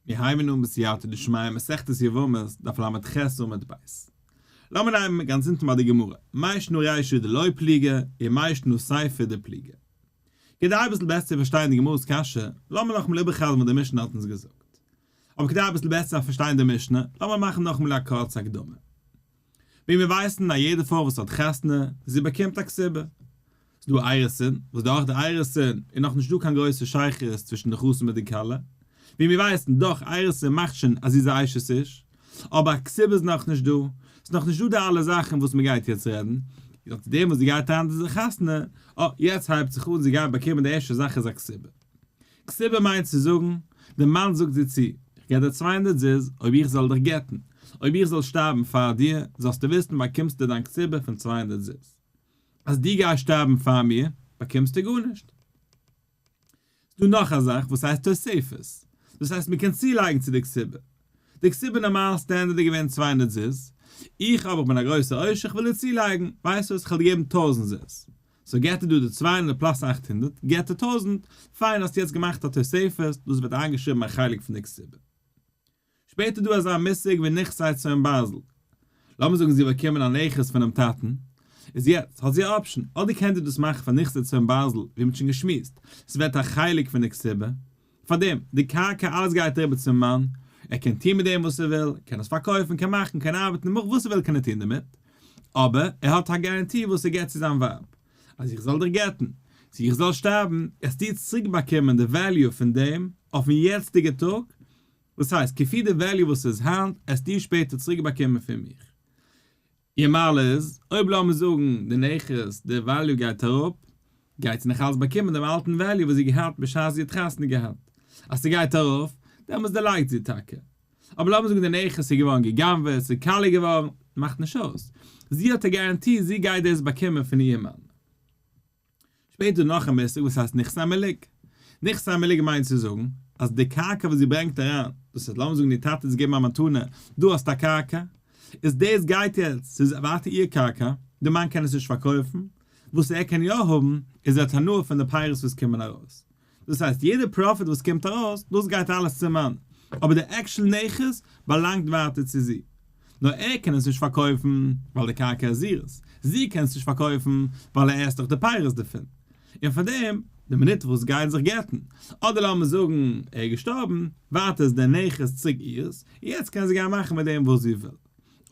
מיר הייבן אן בסייעתא דשמיא מסכת יבמות דף ל"ח עמוד ב'. לאמיר הייבן גאנץ אונטן ביי די גמרא, מאי שנא רישא דלא פליגי און מאי שנא סיפא דפליגי. כדי אביסל בעסער צו פארשטיין די גמרא'ס קשיא, לאמיר נאכאמאל איבערחזר'ן וואס די משנה האט אונז געזאגט. אבער כדי אביסל בעסער צו פארשטיין די משנה, לאמיר מאכן נאכאמאל א קורצע הקדמה. ווי מיר ווייסן א יעדע פרוי וואס האט חתונה, זי באקומט א כתובה. ס'איז דא אירוסין, וואס דורך די אירוסין איז נאך נישט דא קיין גרויסע שייכות צווישן די חתן מיט די כלה. ווי מיר ווייסן דורך אירוסין מאכט שוין אז זי איז א אשת איש, אבער א כתובה איז נאך נישט דא, ס'איז נאך נישט דא די אלע זאכן וואס מ'גייט יעצט רעדן, איז דורך דעם וואס זי גייט אריין צו די חתונה, אה, יעצט הייבט זיך אן זי גייט באקומען די ערשטע זאך איז א כתובה. כתובה מיינט צו זאגן, דער מאן זאגט זי צו, איך געב דיר 200 זוז אויב איך זאל דיך גט'ן, אויב איך זאל שטארבן פאר דיר, זאלסטו וויסן באקומסטו דיין כתובה פון 200 זוז. אז דו גייסט שטארבן פאר מיר, באקומסטו גארנישט. ס'דא נאך א זאך וואס הייסט תוספת, דאס הייסט מ'קען צולייגן צו די כתובה. די כתובה נארמאל standard איז געווען 200 זוז, איך אבער איך בין א גרויסע עושר איך וויל דיר צולייגן, ווייסט וואס איך וועל דיר געבן טויזנט זוז. so געט ער דא די 200 plus 800, געט ער טויזנט, פיין האסט יעצט געמאכט א תוספת, דאס ווערט איינגעשריבן א חלק פון די כתובה. שפעטער דא אזא מושג ווי נכסי צאן ברזל. לאמיר זאגן זי באקומען א נכס פונעם טאטן, איז יעצט האט זי א option, אדער קען זי דאס מאכן פאר נכסי צאן ברזל, ווי מ'האט שוין געשמועסט, ס'ווערט א חלק פון די כתובה. פארדעם, די קרקע אלעס גייט אריבער צום מאן, ער קען טון מיט דעם וואס ער וויל, קען עס פארקויפן, קען מאכן, קען ארבעטן, מאך וואס ער וויל קען ער טון דערמיט, אבער ער האט א guarantee וואס ער געבט צו זיין ווייב, אז איך זאל דיך גט'ן, צו איך זאל שטארבן, עסטו צוריק באקומען די value פון דעם אויפן יעצטיגע טאג, וואס הייסט, כפי די value וואס איז היינט, עסטו שפעטער צוריק באקומען פון מיך. איר מעלה איז, אויב לאמיר זאגן די נכס, די value גייט אראפ, גייט זי נאך אלץ באקומען דעם אלטן value וואס זי האט געהאט בשעת זי האט חתונה געהאט. אז ס'גייט ארויף, דעמאלטס דערלייגט זי טאקע. אבער לאמיר זאגן די נכס איז געווארן גע'גנב'עט, ס'איז קאליע געווארן, מאכט נישט אויס. זי האט א guarantee זי גייט דאס באקומען פון איר מאן. שפעטער נאך א מושג וואס הייסט נכסי מלוג. נכסי מלוג מיינט צו זאגן אז די קרקע וואס זי ברענגט אריין, דאס הייסט לאמיר זאגן די טאטע האט געגעבן א מתנה, דא האסטו א קרקע, איז דאס גייט יעצט, ס'איז ווייטער איר קרקע, די מאן קען עס נישט פארקויפן, וואס ער קען יא האבן איז ער האט הנאה פון די פירות וואס קומען ארויס. דאס הייסט יעדע profit וואס קומט ארויס, דאס גייט אלעס צום מאן, אבער די actual נכס באלאנגט ווייטער צו זי. נאר ער קען עס נישט פארקויפן ווייל די קרקע איז אירס, זי קען עס נישט פארקויפן ווייל ער עסט דאך די פירות דערפון. און פאר דעם, די מינוט וואס גייען זיך גט'ן, אדער לאמיר זאגן ער איז געשטארבן, ווייטער איז דער נכס צוריק אירס, און יעצט קען זי גיין מאכן מיט דעם וואס זי וויל.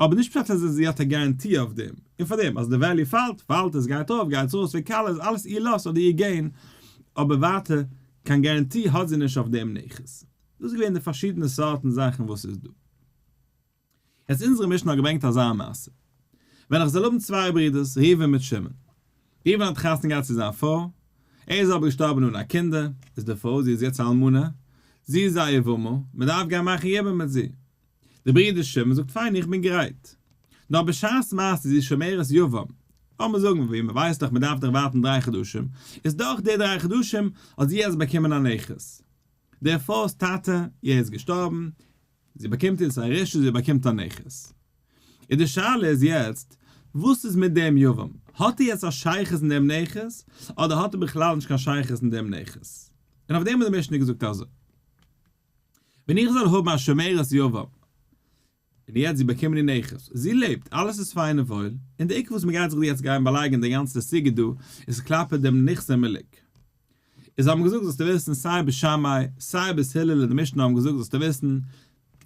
אבער נישט פשט אז זי האט א guarantee אויף דעם, און פאר דעם אז די value פאלט, פאלט עס, גייט ארויף, גייט ארויס, ווי קאלער איז אלעס איר loss אדער איר gain, אבער ווייטער קיין guarantee האט זי נישט אויף דעם נכס. דאס איז געווען די פארשידענע סארטן זאכן וואס איז דא. יעצט אונזערע משנה האט געברענגט אזא מעשה. ווען איך זאל האבן צוויי ברידערס, ראובן מיט שמעון. ראובן האט חתונה געהאט צו זיין פרוי, ער איז אבער געשטארבן אן א קינדער, איז די פרוי, זי איז יעצט א אלמנה, זי איז א יבמה, מען דארף גיין מאכן יבום מיט זי. דער ברודער שמעון זאגט פיין איך בין גרייט. נאר בשעת מעשה זי איז שומרת יבם, לאמיר זאגן ווי מען ווייסט דאך מען דארף דאך ווארטן דריי חדשים, איז דורך די דריי חדשים האט זי יעצט באקומען א נכס. דער פרוי'ס טאטע איר איז געשטארבן, זי באקומט יעצט א ירושה זי באקומט א נכס. און די שאלה איז יעצט, וואס איז מיט דעם יבם? האט ער יעצט א שייכות אין דעם נכס, אדער האט ער בכלל נישט קיין שייכות אין דעם נכס? און אויף דעם האט די משנה געזאגט אזוי. ווען איך זאל האבן א שומרת יבם, און יעצט זי באקומען איר נכס, זי לעבט, אלעס איז פיין און וואויל, און די עיקר וואס מ'גייט זיך יעצט גיין באלייגן די גאנצע סוגיא דא, איז כלפי דעם נכסי מלוג. איז האבן געזאגט זאלסטו וויסן סיי בית שמאי, סיי בית הלל און די משנה האבן געזאגט זאלסטו וויסן,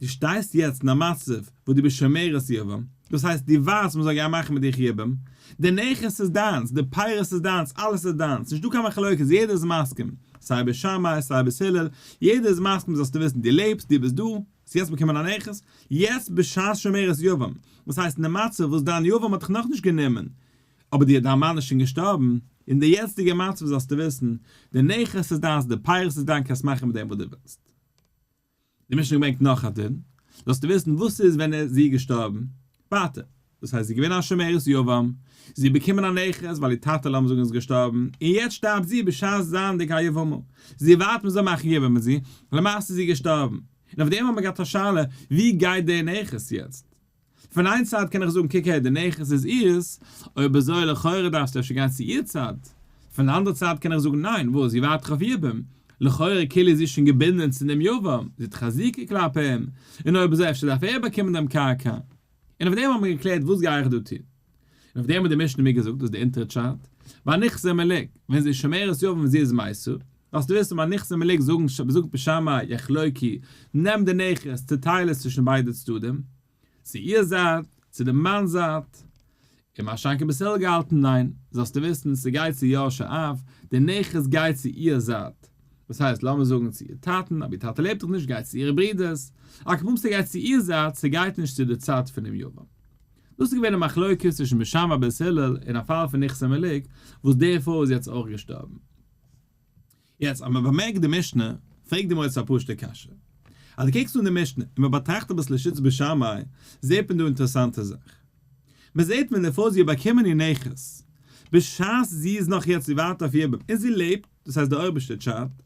דו שטייסט יעצט אין א מצב וואס דו ביסט שומרת יבם, דאס הייסט דו ווארטסט מ'זאל גיין מאכן מיט דיך יבום, די נכס איז דיינס, די פירות איז דיינס, אלעס איז דיינס, נישטא קיין מחלוקת, יעדער איז מסכים, סיי בית שמאי, סיי בית הלל, יעדער איז מסכים זאלסטו וויסן, דו לעבסט, דו ביסט דא, האסט יעצט באקומען א נכס, יעצט בשעת שומרת יבם, דאס הייסט אין די מצב וואס דיין יבם האט דיך נאכנישט גענומען, אבער די דיין מאן איז שוין געשטארבן, אין די יעצטיגע מצב זאלסטו וויסן, די נכס איז דיינס, די פירות איז דיין, קענסט מאכן מיט דעם וואס דו ווילסט. די משנה ברענגט נאך א דין, זאלסטו וויסן וואס איז ווען זי איז געשטארבן, ווייטער, דאס הייסט זי איז געווען א שומרת יבם, זי האט באקומען א נכס ווייל איר טאטע לאמיר זאגן איז געשטארבן, און יעצט שטארבט זי בשעת זייענדיג א יבמה, זי ווארט מען זאל מאכן יבום מיט זי, למעשה איז זי געשטארבן, און אויף דעם האט מען געהאט א שאלה, ווי גייט דער נכס יעצט? פון איין צד קען איך זאגן קוק הער די נכס איז אירס, אויב אזוי לכאורה דארפסטו אפשר גיין צו איר צד, פון די אנדערע צד קען איך זאגן ניין וואס זי ווארט דאך אויף יבום. לכאורה כאילו איז זי שוין געבינדען צו דעם יבם, זי האט חזיקה כלפי אים, און אויב אזוי אפשר דארף ער באקומען דעם קרקע. און אויף דעם האט מען געקלערט וואס גיי איך דא טון. און אויף דעם האט די משנה מיר געזאגט, דאס איז די אונטערע טשארט, ביי נכסי מלוג, ווען זי איז שומרת יבם ווען זי איז מתה, זאלסטו וויסן ביי נכסי מלוג זאגן זאגט בית שמאי יחלוקו, נעם די נכס, צוטייל עס צווישן ביידע צדדים, צו איר זייט, צו די מאנ'ס זייט, און מה שאין כן בית הלל געהאלטן ניין, זאלסטו וויסן ס'גייט צו יורשי אב, די נכס גייט צו איר זייט, דאס הייסט לאמיר זאגן צו איר טאטן, אבער איר טאטע לעבט דאך נישט, גייט צו אירע ברודערס, על כל פנים ס'גייט צו איר זייט, ס'גייט נישט צו די צד פונעם יבם. דאס איז געווען א מחלוקת צווישן בית שמאי בית הלל אין א פאל פון נכסי מלוג, וואס די פרוי איז יעצט אויך געשטארבן. יעצט אז מען באמערקט די משנה, פרעגט די מועצה א פשוט'ע קשיא. אז דו קוקסט אן די משנה און מען באטראכט אביסל לשיטת בית שמאי, זעט מען דא אינטערעסאנטע זאך. מען זעט ווען די פרוי זי האט באקומען איר נכס, בשעת זי איז נאך יעצט ווייטער אויף יבום און זי לעבט, דאס הייסט די אויבערשטע טשארט,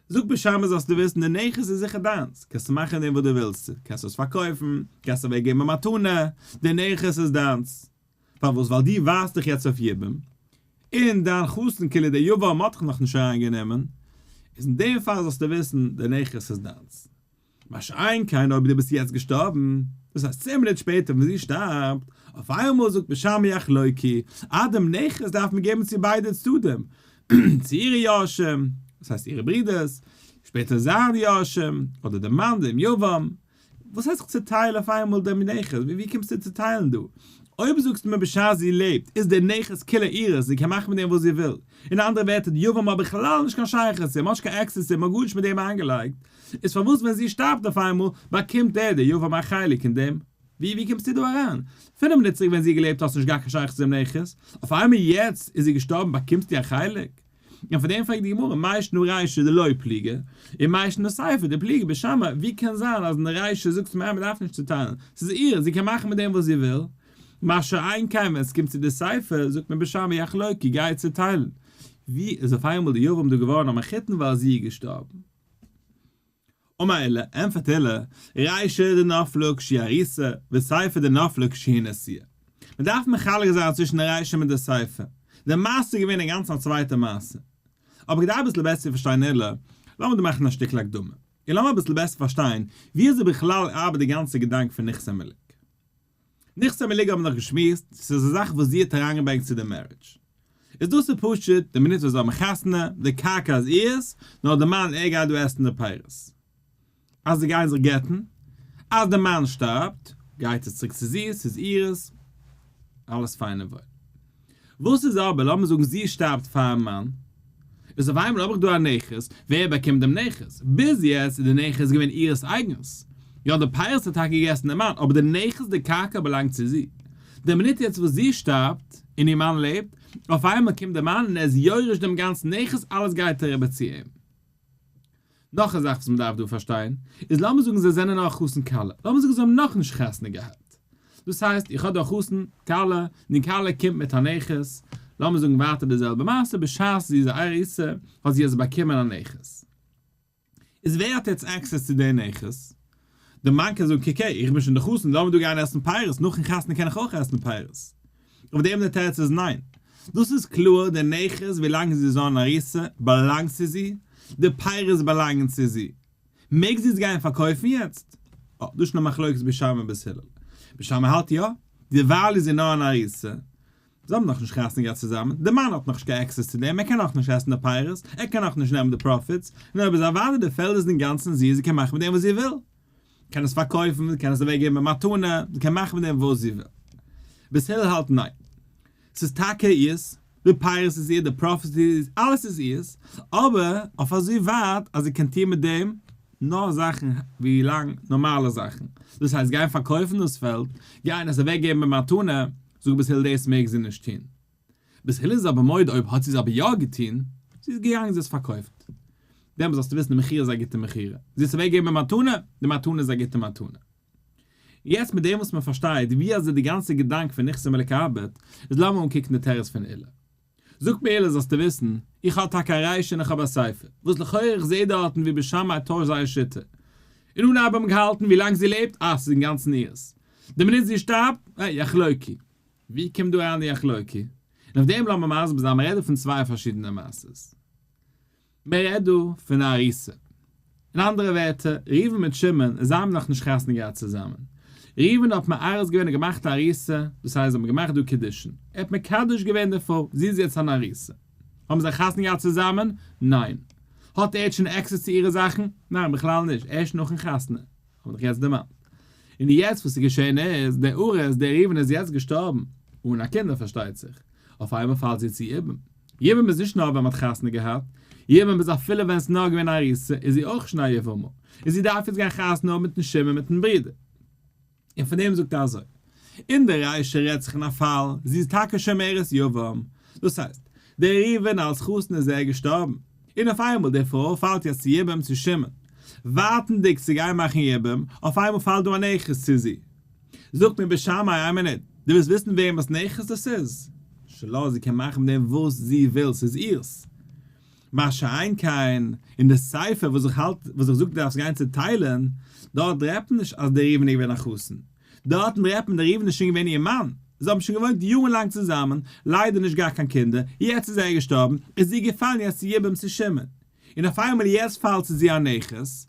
זאגט בית שמאי זאלסטו וויסן די נכס איז זיכער דיינס, קענסטו מאכן דעם וואס דו ווילסט, קענסט עס פארקויפן, קענסט אוועק געבן א מתנה, די נכס איז דיינס. פארוואס? ווייל דו ווארסט דיך יעצט אויף יבום, און דיין חתן כאילו דער יבם האט דיך נאכנישט אריינגענומען, איז אין דעם פאל זאלסטו וויסן די נכס איז דיינס. מה שאין כן אויב דו ביסט יעצט געשטארבן, דאס הייסט צען מינוט שפעטער ווען זי שטארבט, אויף איינמאל זאגט בית שמאי יחלוקו, אז דעם נכס דארף מען געבן צו ביידע צדדים, צו אירע יורשים, דאס הייסט אירע ברודערס, שפעטער זיין יורשים, אדער דער מאן דעם יבם, וואס הייסט איך צוטייל אויף איינמאל דעם נכס? ווי קומסטו צוטיילן דא? אויב זאגסטו מיר בשעת זי לעבט איז דער נכס כולו אירס, זי קען מאכן מיט דעם וואס זי וויל. אין אנדערע ווערטער די יבם האט בכלל נישט קיין שייכות צו אים, האט נישט קיין access צו אים, האט גארנישט מיט דעם איינגעלייגט, איז פארוואס ווען זי שטארבט אויף איינמאל באקומט ער, דער יבם, א חלק אין דעם? ווי ווי קומסטו דא אריין? פינף מינוט צוריק ווען זי האט געלעבט האסטו נישט געהאט קיין שייכות צו דעם נכס, אויף איינמאל יעצט איז זי געשטארבן באקומסטו א חלק? און פאר דעם פרעגט די גמרא, מאי שנא רישא דלא פליגי, און מאי שנא סיפא דפליגי בית שמאי, ווי קען זיין אז אין די רישא זאגסטו מיר אז מען דארף נישט צוטיילן, ס'איז איר, זי קען מאכן מיט דעם וואס זי וויל, מה שאין כן ווען ס'קומט צו די סיפא זאגט מען בית שמאי יחלוקו, גיי צוטיילן. ווי איז אויף איינמאל די יבם דא געווארן א מחותן ווייל זי איז געשטארבן? אמר עולא, ענטפערט עולא, רישא דנפלה כשהיא ארוסה, וסיפא דנפלה כשהיא נשואה. מען דארף מחלק זיין צווישן די רישא מיט די סיפא. די מעשה איז געווען אינגאנצן א צווייטע מעשה. אבער כדי אביסל בעסער צו פארשטיין עולא, לאמיר דא מאכן א שטיקל הקדמה. און לאמיר אביסל בעסער פארשטיין ווי אזוי בכלל ארבעט די גאנצע געדאנק פון נכסי מלוג. נכסי מלוג האבן דאך געשמועסט, ס'איז א זאך וואס זי האט אריינגעברענגט צו די marriage. איז דאס איז פשוט, די מינוט וואס זיי האבן חתונה, די קרקע איז אירס, נאר די מאן ער גייט דא עסן די פירות. אז זיי גייען זיך גט'ן, אז די מאן שטארבט, גייט עס צוריק צו זי, ס'איז אירס, אלעס פיין און וואויל. וואס איז אבער, לאמיר זאגן זי שטארבט פארן מאן, איז אויף איינמאל האב איך דא א נכס, ווער באקומט דעם נכס? ביז יעצט איז די נכס געווען אירס אייגנס, יא די פירות האט טאקע געגעסן דער מאן, אבער די נכס די קרקע באלאנגט צו זי. די מינוט יעצט וואס זי שטארבט און איר מאן לעבט, אויף איינמאל קומט דער מאן און ער איז יורש דעם גאנצן נכס, אלעס גייט אריבער צו אים. נאך א זאך וואס מען דארף דא פארשטיין, איז לאמיר זאגן זיי זענען נאר חתן כלה, לאמיר זאגן זיי האבן נאכנישט חתונה געהאט, דאס הייסט איך האב דא א חתן כלה, און די כלה קומט מיט א נכס, לאמיר זאגן ווייטער די זעלבע מעשה, בשעת זי איז א ארוסה האט זי יעצט באקומען א נכס, איז ווער האט יעצט access צו די נכס? די מאן קען זאגן קוק איך בין שוין די חתן לאמיר דא גיין עסן פירות, נאכן חתונה קען איך אויך עסן פירות. אויף דעם די תירוץ איז ניין. דאס איז קלאר די נכס ווילאנג זי איז אן ארוסה באלאנגט צו זי, די פירות באלאנגען צו זי. מעג זי עס גיין פארקויפן יעצט? אה, דאס איז שוין א מחלוקת בית שמאי און בית הלל. בית שמאי האלט יא, דערווייל איז זי נאר אן ארוסה, זיי האבן נאכנישט חתונה געהאט צוזאמען, די מאן האט נאכנישט קיין access צו דעם, ער קען נאכנישט עסן די פירות, ער קען נאכנישט נעמען די profits, און אויב איז אוודאי די פעלד איז אינגאנצן זי, זי קען מאכן מיט דעם וואס זי וויל. קען עס פארקויפן, זי קען עס אוועק געבן במתנה, זי קען מאכן מיט דעם וואס זי וויל. בית הלל האלט ניין. ס'איז טאקע אירס, די פירות איז איר, די profits איז אירס, אלעס איז אירס, אבער אויף אזוי ווייט אז זי קען טון מיט דעם נאר זאכן ווי לאנג נארמאלע זאכן, דאס הייסט גיין פארקויפן דאס פעלד, גיין עס אוועק געבן במתנה, זאגט בית הלל דאס מעג זי נישט טון. בית הלל איז אבער מודה אויב האט זי עס אבער יא געטון, זי איז געגאנגען זי האט עס פארקויפט. דעמאלס זאלסטו וויסן די מכירה איז א גוטע מכירה. זי האט עס אוועק געגעבן במתנה, די מתנה איז א גוטע מתנה. יעצט מיט דעם וואס מען פארשטייט ווי אזוי די גאנצע געדאנק פון נכסי מלוג ארבעט, איז לאמיר אנקוקן די תירוץ פון עולא. זאגט מיר עולא זאלסטו וויסן, איך האב טאקע א רישא און איך האב א סיפא, וואס לכאורה איך זעה דארטן ווי בית שמאי טוישט זייער שיטה. אין אנהייב האט מען געהאלטן ווי לאנג זי לעבט, אה ס'איז אינגאנצן אירס. די מינוט זי שטארבט, אה, יחלוקו. ווי קומט דא אריין די יחלוקו? און אויף דעם לאמיר מסביר זיין, מ'רעדט דא פון צוויי פארשידענע מעשות. מען רעדט דא פון א ארוסה. אין אנדערע ווערטער, ראובן מיט שמעון, זיי האבן נאכנישט חתונה געהאט צוזאמען. ראובן האט מארס געווען און געמאכט א ארוסה, דאס הייסט זיי האבן געמאכט דא קידושין. ער האט מקדש געווען די פרוי, זי איז יעצט אן ארוסה. האבן זיי חתונה געהאט צוזאמען? ניין. האט ער שוין access צו אירע זאכן? ניין, בכלל נישט, ערשט נאכן חתונה. האב איך יעצט דערמאנט. און יעצט וואס איז געשען איז, דער ארוס, דער ראובן איז יעצט געשטארבן, אן א קינדער פארשטייט זיך. אויף איינמאל פאלט זי צו יבום. יבום איז נישט נאר ווען מ'האט חתונה געהאט, יבום איז אפילו ווען ס'איז נאר געווען ארוסה איז זי אויך שוין א יבמה, און זי דארף יעצט גיין חתונה האבן מיטן שמעון מיטן ברודער. און פון דעם זאגט ער אזוי, אין די רישא רעדט זיך אין א פאל, זי איז טאקע שומרת יבם, דאס הייסט, דער ראובן אלס חתן איז ער געשטארבן, און אויף איינמאל די פרוי פאלט יעצט צו יבום צו שמעון, ווארטנדיג צו גיין מאכן יבום, אויף איינמאל פאלט דא א נכס צו זי. זאגט מיר בית שמאי איין מינוט, דו ווילסט וויסן וועמענס נכס דאס איז? שלה, זי קען מאכן מיט דעם וואס זי וויל, ס'איז אירס. מה שאין כן אין די סיפא וואס איך האלט וואס איך זאג דו דארפסט גיין צוטיילען, דארט רעדט מען נישט אז דער ראובן איז געווען א חתן, דארטן רעדט מען דער ראובן איז שוין געווען איר מאן, זיי האבן שוין געוואוינט יארן לאנג צוזאמען, ליידער נישט געהאט קיין קינדער, יעצט איז ער געשטארבן, איז זי געפאלן יעצט צו יבום צו שמעון, און אויף איינמאל יעצט פאלט צו זי א נכס,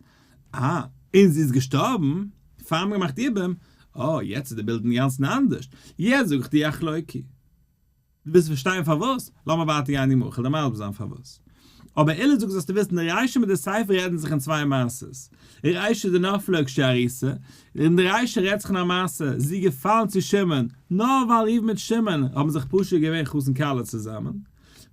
אה, און זי איז געשטארבן, פאר מ'האט געמאכט יבום, אה, יעצט איז די בילד אינגאנצן אנדערשט, יעצט זאג איך דיר יחלוקו. דו ווילסט פארשטיין פארוואס? לאמיר ווייטער גיין אין די גמרא, כ'וועל דיר מסביר זיין פארוואס. אבער עולא זאגט זאלסטו וויסן די רישא מיט די סיפא רעדן זיך אין צוויי מעשות. רישא דנפלה כשהיא ארוסה, אין די רישא רעדט זיך אין א מעשה, זי איז געפאלן צו שמעון, נאר ווייל ראובן מיט שמעון האבן זיך פשוט געווען חתן כלה צוזאמען.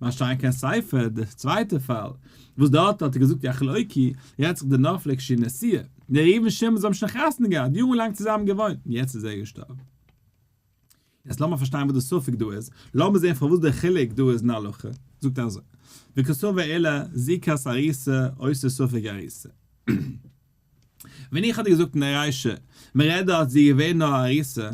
מה שאין כן סיפא, די צווייטע פאל, וואס דארט האט ער געזאגט יחלוקו, רעדט זיך דנפלה כשהיא נשואה. די ראובן שמעון זיי האבן שוין חתונה געהאט, יארן לאנג צוזאמען געוואוינט, און יעצט איז ער געשטארבן. יעצט לאמיר פארשטיין וואס די ספק דא איז, לאמיר זען פארוואס דער חילוק דא איז אין הלכה, זאגט ער אזוי, וקסבר עולא זיקת ארוסה עושה ספק ארוסה. ווען איך האב דיר געזאגט אין די רישא, מען רעדט דארט זי איז געווען נאר ארוסה,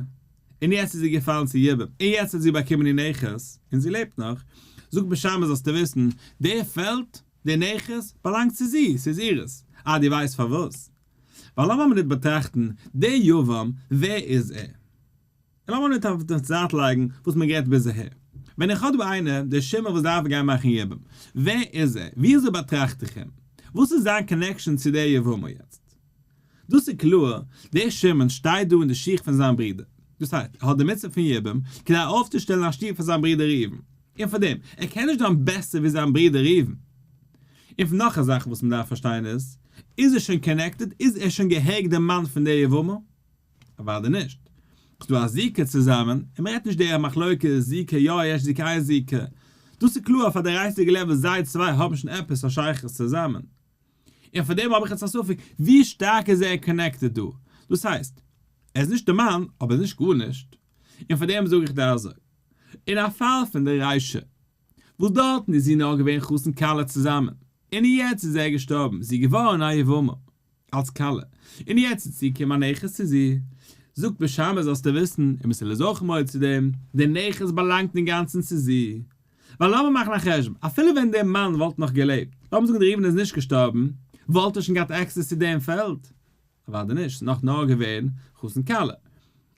און יעצט איז זי געפאלן צו יבום, און יעצט האט זי באקומען איר נכס, און זי לעבט נאך, זאגט בית שמאי זאלסטו וויסן, דער פעלד, דער נכס, באלאנגט צו זי, ס'איז אירס. אה, דו ווייסט פארוואס? ווייל לאמיר מינוט באטראכטן, דער יבם, ווער איז ער? און לאמיר ניט אויף די זייט לייגן וואס מען גערעדט ביז אהער. ווען איך האב דא איינער, דער שמעון וואס דארף גיין מאכן יבום, ווער איז ער? ווי אזוי באטראכט איך אים? וואס איז זיין connection צו דער יבמה יעצט? דאס איז קלאר, דער שמעון שטייט דא אין די שיך פון זיין ברודער. דאס הייסט, ער האט די מצוה פון יבום, כדי אויפצושטעלן א שטוב פאר זיין ברודער ראובן. און פאר דעם, ער קען נישט זיין בעסער ווי זיין ברודער ראובן. און נאך א זאך וואס מען דארף פארשטיין איז, איז ער שוין connected? איז ער שוין געהעריג דער מאן פון דער יבמה? אוודאי נישט. ס'דא א זיקה צוזאמען, און מ'רעדט נישט דער מחלוקת זיקה יא יש זיקה אין זיקה. דאס איז קלאר אויף א דאורייתא'דיגע level זיי צוויי האבן שוין עפעס א שייכות צוזאמען. און פאר דעם האב איך יעצט א ספק ווי שטארק איז ער connected דא. דאס הייסט, ער איז נישט די מאן, אבער איז נישט גארנישט. און פאר דעם זאג איך דיר אזוי. אין א פאל פון די רישא, וואס דארטן איז זי נאר געווען חתן כלה צוזאמען, און יעצט איז ער געשטארבן, זי איז געווארן א יבמה. אלס כלה, און יעצט איז צוגעקומען א נכס צו זי. זאגט בית שמאי זאלסטו וויסן, און בית הלל איז אויך מודה צו דעם, דער נכס באלאנגט אינגאנצן צו זי. ווייל לאמיר מאכן א חשבון, אפילו ווען דער מאן וואלט נאך געלעבט, לאמיר זאגן דער ראובן איז נישט געשטארבן, וואלט ער שוין געהאט access צו דעם פעלד? אוודאי נישט, ס'איז נאך נאר געווען חתן כלה.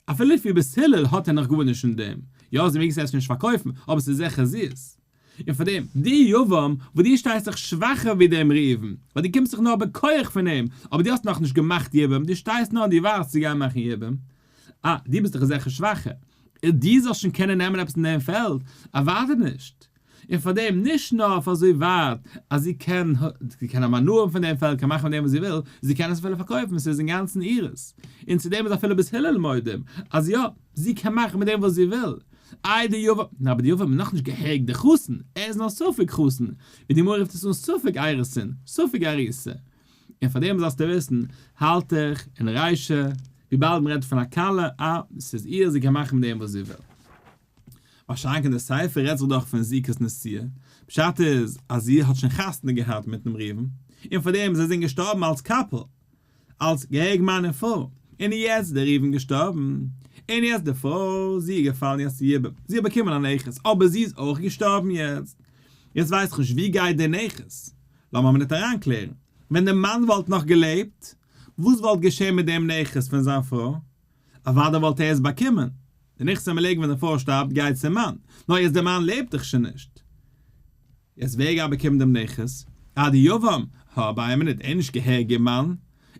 אפילו לפי בית הלל האט ער נאך גארנישט אין דעם, יא זי מעג עס אפשר נישט פארקויפן, אבער ס'איז זיכער זיס. און פאר דעם, דו יבם, וואס דו שטייסט זיך שוואכער ווי דעם ראובן, ווייל דו קומסט זיך נאר בכח פון אים, אבער דו האסט נאכנישט געמאכט יבום, דו שטייסט נאר און דו ווארטסט צו גיין מאכן יבום, אה, דו ביסט דאך זיכער שוואכער, און דו זאלסט שוין קענען נעמען עפעס אין דעם פעלד? אוודאי נישט. און פאר דעם, נישט נאר אויף אזוי ווייט אז זי קען, זי קען האבן הנאה פון דעם פעלד, קען מאכן מיט דעם וואס זי וויל, זי קען עס אפילו פארקויפן, ס'איז אינגאנצן אירס. און צו דעם איז אפילו בית הלל מודים, אז יא, זי קען מאכן מיט דעם וואס זי וויל. איי די יבם, נו אבער די יבם איז נאכנישט געהעריג די חתן, ער איז נאר ספק חתן, ווי די גמרא רופט עס אן ספק אירוסין, ספק ארוסה. און פאר דעם זאלסטו וויסן, האלט איך אין רישא, וויבאלד מ'רעדט פון א כלה, אה, ס'איז איר, זי קען מאכן מיט דעם וואס זי וויל. מה שאין כן די סיפא רעדט זיך דאך פון זיקת נשואה, פשט איז אז זי האט שוין חתונה געהאט מיט דעם ראובן, און פאר דעם זיי זענען געשטארבן אלס couple, אלס געהעריג מאן און פרוי, און יעצט איז דער ראובן געשטארבן, און יעצט די פרוי, זי איז געפאלן יעצט צו יבום, זי האט באקומען א נכס, אבער זי איז אויך געשטארבן יעצט, יעצט ווייס איך נישט ווי גייט דער נכס, לאמיר מינוט אריינקלערן, ווען דער מאן וואלט נאך געלעבט, וואס וואלט געשען מיט דעם נכס פון זיין פרוי? אוודאי וואלט ער עס באקומען, די נכסי מלוג ווען די פרוי שטארבט גייט צום מאן, נאר יעצט דער מאן לעבט דאך שוין נישט, יעצט ווער גייט באקומען דעם נכס? אה די יבם, הא אבער איין מינוט, ער איז נישט געהעריג איר מאן,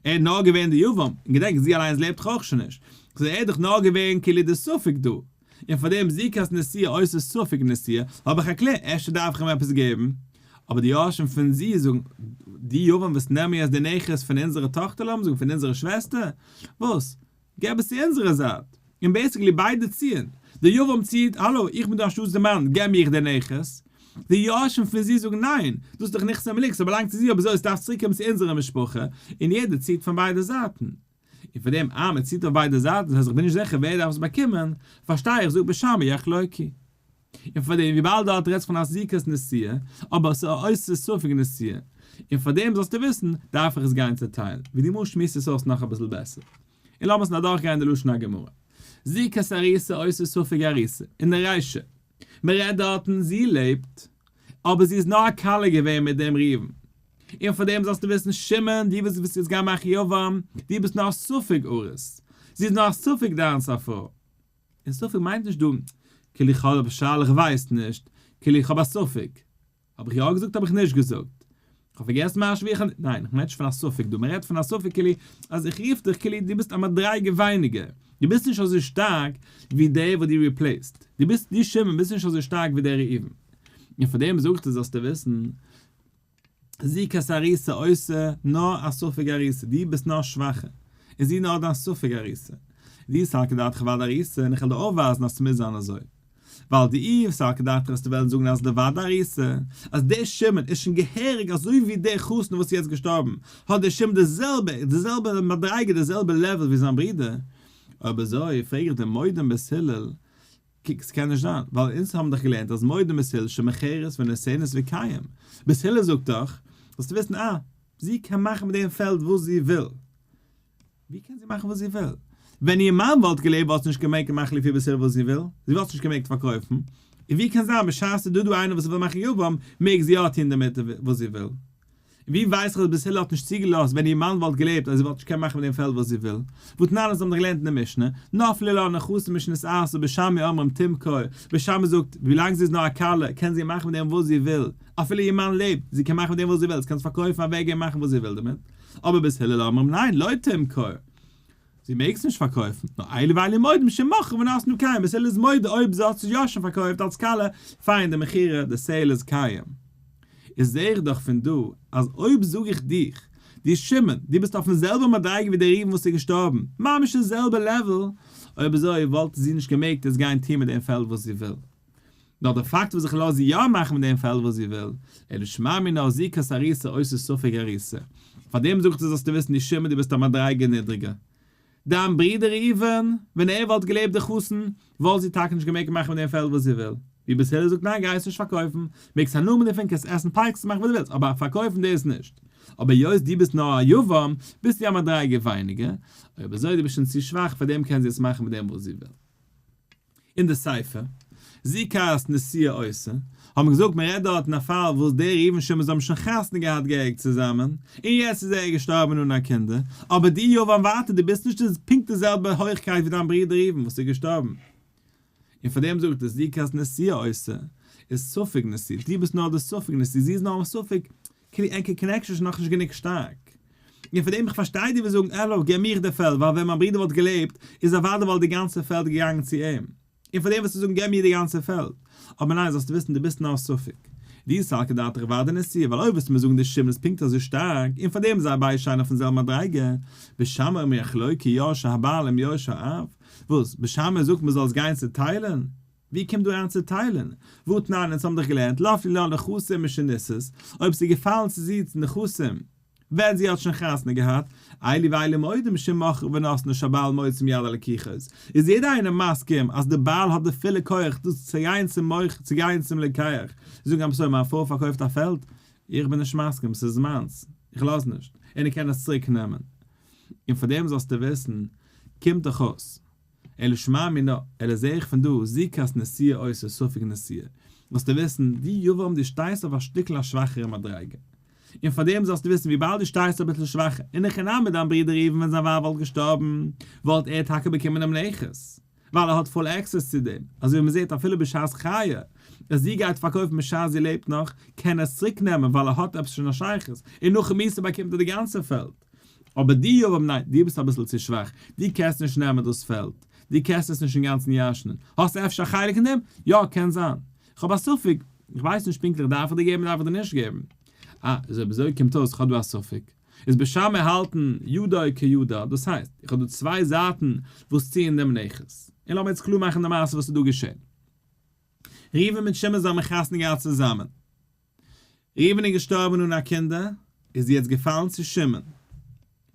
ער איז נאר געווען די יבם, און געדענק זי אליינס לעבט דאך אויך שוין נישט, סאו ער איז דאך נאר געווען כאילו די ספק דא, און פאר דעם זיקת נשואה עושה ספק נשואה, האב איך א קלער, אפשר דארף איך אים עפעס געבן, אבער די יורשים פון זי זאגן, די יבם וואס נעמען יעצט די נכס פון אונזערע טאכטער לאמיר זאגן פון אונזערע שוועסטער, וואס? געב עס צו אונזערע זייט, און basically ביידע ציען, די יבם ציעט, האלא, איך בין דא אנשטאטס די מאן, געב מיך די נכס, די יורשים פון זי זאגן ניין, דאס איז דאך נכסי מלוג, ס'באלאנגט צו זי אבער אזוי עס דארף צוריק קומען צו אונזערע משפחה, און יעדער ציעט פון ביידע זייטן. און פאר דעם אז מען ציט אויף ביידע זייטן, דאס הייסט איך בין נישט זיכער ווער דארף עס באקומען, פארשטיי איך זאג בית שמאי יחלוקו. און פאר דעם וויבאלד דארט רעדט זיך פון א זיקת נשואה, אבער עס איז עושה ספק נשואה, און פאר דעם זאלסטו וויסן, דארף איך עס גיין צעטיילן, ווי די גמרא שמועסט עס אויס נאך אביסל בעסער. און לאמיר עס נאר אדורכגיין די לשון הגמרא. זיקת ארוסה עושה ספק ארוסה, אין די רישא, מען רעדט דארטן זי לעבט, אבער זי איז נאר א כלה געווען מיט דעם ראובן, און פאר דעם זאלסטו וויסן שמעון, דו וואס ווילסט יעצט גיין מאכן יבם, דו ביסט נאר א ספק ארוס, זי איז נאר א ספק דיינס א פרוי. און ספק מיינט נישט דא כאילו איך האב א שאלה איך ווייס נישט, כאילו איך האב א ספק, האב איך יא געזאגט האב איך נישט געזאגט, איך האב פארגעסן מה שוויך האב, ניין איך מיין נישט פון א ספק דא, מען רעדט פון א ספק כאילו אז איך רוף דיך כאילו דו ביסט א מדריגה ווייניגער, דו ביסט נישט אזוי שטארק ווי דער וואס דו replace ט, דו ביסט דו שמעון ביסט נישט אזוי שטארק ווי דער ראובן, און פאר דעם זאגט ער זאלסטו וויסן, זיקת ארוסה עושה נאר א ספק ארוסה, דו ביסט נאר שוואכער, און זי נאר דיין ספק ארוסה. דאי סלקא דעתך ודאי ארוסה, און איך וועל דיר אויפווייזן אז ס'מוז זיין אזוי. ווייל דאי סלקא דעתך וועסטו וועלן זאגן אז לוודאי ארוסה, אז דער שמעון איז שוין געהעריג אזוי ווי דער חתן וואס איז יעצט געשטארבן, האט דער שמעון די זעלבע, די זעלבע מדריגה, די זעלבע level ווי זיין ברודער. אויב אזוי, פרעג איך דיר מודים בית הלל, קוק, ס'קען נישט זיין, ווייל אונז האבן דאך געלערנט אז מודים בית הלל שמוכרת ונותנת וקיים. בית הלל זאגט דאך, זאלסטו וויסן, אה, זי קען מאכן מיט דעם פעלד וואס זי וויל. ווי קען זי מאכן וואס זי וויל? ווען איר מאן וואלט געלעבט וואלט זי נישט געמעגט מאכן לפי בית הלל וואס זי וויל, זי וואלט נישט געמעגט פארקויפן. און ווי קען זיין בשעת ס'איז דא דא איינער וואס וויל מאכן יבם, מעג זי יא טון דערמיט וואס זי וויל? ווי ווייס איך אז בית הלל האט נישט צוגעלאזט ווען איר מאן וואלט געלעבט אז זי וואלט נישט קענען מאכן מיט דעם פעלד וואס זי וויל? והתנן אונז האבן דאך געלערנט אין די משנה, נפלו לה נכסים משנתארסה בית שמאי אומרים תמכור, בית שמאי זאגט, ווילאנג זי איז נאר א כלה קען זי מאכן מיט דעם וואס זי וויל, אפילו איר מאן לעבט, זי קען מאכן מיט דעם וואס זי וויל, זי קען עס פארקויפן אוועקגעבן מאכן וואס זי וויל דערמיט, אבער בית הלל אומרים ניין לא תמכור, זי מעג עס נישט פארקויפן, נאר אלו ואלו מודים שמכרה ונתנה קיים, בית הלל איז מודה אויב זי האט עס יא שוין פארקויפט אלס כלה, פיין די מכירה, די sale איז קיים. איז זעה איך דאך פון דא אז אויב זאג איך דיך, דו שמעון, דו ביסט אויפן זעלבע מדריגה ווי דער ראובן וואס איז געשטארבן, ממש די זעלבע level, אויב אזוי וואלט זי נישט געמעגט יעצט גיין טון מיט דעם פעלד וואס זי וויל. נאר די פאקט וואס איך לאז זי יא מאכן מיט דעם פעלד וואס זי וויל, אלא שמע מינה זיקת ארוסה עושה ספק ארוסה. פאר דעם זאגט ער זאלסטו וויסן דו שמעון דו ביסט א מדריגה נידריגער. דיין ברודער ראובן, ווען ער וואלט געלעבט די חתן, וואלט זי טאקע נישט געמעגט מאכן מיט דעם פעלד וואס זי וויל. ווי בית הלל זאגט ניין גיי עס נישט פארקויפן, מעגסט הנאה האבן דערפון קענסט עסן פייקס מאך וואס דו ווילסט אבער פארקויפן דאס נישט. אבער היות דו ביסט נאר א יבם, ביסטו א מדריגה ווייניגער, אויב אזוי דו ביסט שוין צו שוואך פאר דעם קען זי עס מאכן מיט דעם וואס זי וויל. אין די סיפא, זיקת נשואה עושה, האט מען געזאגט מען רעדט דארט אין א פאל וואס דער ראובן שמעון זיי האבן שוין חתונה געהאט געהעריג צוזאמען, און יעצט איז ער געשטארבן אן א קינדער, אבער דו יבם ווייטער דו ביסט נישט פונקט די זעלבע הויכקייט ווי דיין ברודער ראובן וואס איז געשטארבן. און פאר דעם זאגט ער זיקת נשואה עושה איז ספק נשואה, דו ביסט נאר די ספק נשואה, זי איז נאר א ספק, כאילו ענקער connection איז נאכנישט גענוג שטארק. און פאר דעם איך פארשטיי דיר וועסט זאגן העלא געב מיך די פעלד ווייל ווען מיין ברודער וואלט געלעבט איז אוודאי וואלט די גאנצע פעלד געגאנגען צו אים. און פאר דעם וועסטו זאגן געב מיר די גאנצע פעלד. אבער ניין זאלסטו וויסן דו ביסט נאר ספק. דאי סלקא דעתך ודאי נשואה ווייל אויב וועסטו מיר זאגן די שמעון איז פונקט אזוי שטארק און פאר דעם זיי ביידע שטיין אויפן זעלבן מדריגה. בית שמאי אומרים יחלוקו יורשי הבעל עם יורשי האב. וואס? בית שמאי זאגט מען זאל עס גיין צוטיילן? ווי קומט דא אריין צוטיילן? והתנן, אונז האבן דאך געלערנט, נפלו לה נכסים משנישאת, אויב ס'איז געפאלן צו זי נכסים ווען זי האט שוין חתונה געהאט, אלו ואלו מודים שמכרה ונתנה שהבעל מוציא מיד הלקוחות, איז יעדער איינער מסכים אז די בעל האט די פולע כח דאס צו גיין צום מוכר צו גיין צום לוקח זאגן I'm sorry מיין פרוי פארקויפט א פעלד, איך בין נישט מסכים ס'איז מיינס, איך לאז נישט, און ער קען עס צוריק נעמען. און פאר דעם זאלסטו וויסן, קומט דאך אויס. אלא שמע מינה, אלא זעה איך פון דא, זיקת נשואה עושה ספק נשואה. זאלסטו וויסן, דו יבם דו שטייסט אויף א שטיקל א שוואכערע מדריגה. און פאר דעם זאלסטו וויסן וויבאלד דו שטייסט אביסל שוואכער, אין הכי נמי דיין ברודער ראובן ווען זיין ווייב וואלט געשטארבן, וואלט ער טאקע באקומען דעם נכס. ווייל ער האט full access צו דעם, אזוי ווי מען זעט אפילו בשעת חיי. ווען זי גייט פארקויפן בשעת זי לעבט נאך, קען ער עס צוריק נעמען ווייל ער האט עפעס שוין א שייכות, און נאכן מיתה באקומט ער די גאנצע פעלד. אבער דו יבם ניין, דו ביסט אביסל צו שוואך, דו קענסט נישט נעמען דאס פעלד, דו קענסט עס נישט אינגאנצן ירש'נען. האסט אפשר א חלק אין דעם? יא, קען זיין. איך האב א ספק, איך ווייס נישט פונקטליך דארף איך דיר געבן דארף איך דיר נישט געבן. אה, איז אויב אזוי קומט אויס איך האב דא א ספק. איז בית שמאי האלטן ידו כידה, דאס הייסט, איך האב דא צוויי זייטן וואס ציען דעם נכס. און לאמיר יעצט קלאר מאכן די מעשה וואס איז דא געשען. ראובן מיט שמעון זיי האבן חתונה געהאט צוזאמען. ראובן איז געשטארבן אן א קינדער, איז זי יעצט געפאלן צו שמעון.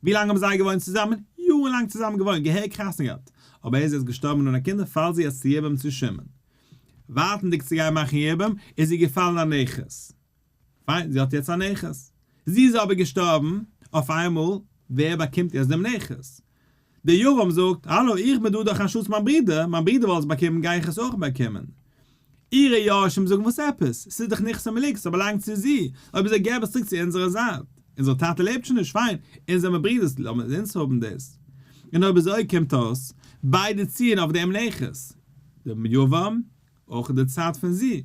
ווי לאנג האבן זיי געוואוינט צוזאמען? יארן לאנג צוזאמען געוואוינט, געהעריג חתונה געהאט. אבער ער איז יעצט געשטארבן אן א קינדער, פאלט זי יעצט צו יבום צו שמעון. ווארטנדיג צו גיין מאכן יבום, איז זי געפאלן א נכס. פיין, זי האט יעצט א נכס. זי איז אבער געשטארבן אויף איינמאל, ווער באקומט יעצט דעם נכס? דער יבם זאגט, האלא, איך בין דא דאך אנשטאטס מיין ברודער, מיין ברודער וואלט עס באקומען, גיי איך עס אויך באקומען. אירע יורשים זאגן, וואס עפעס? ס'איז דאך נכסי מלוג, ס'באלאנגט צו זי, אויב אזוי געב עס צוריק צו אונזערע זייט. אונזער טאטע לעבט שוין נישט, פיין, אונז זעמער ברודערס, לאמיר אונז האבן דאס. און אויב אזוי קומט אויס, ביידע ציען אויף דעם נכס, דעם יבם אויך אין די צייט פון זי.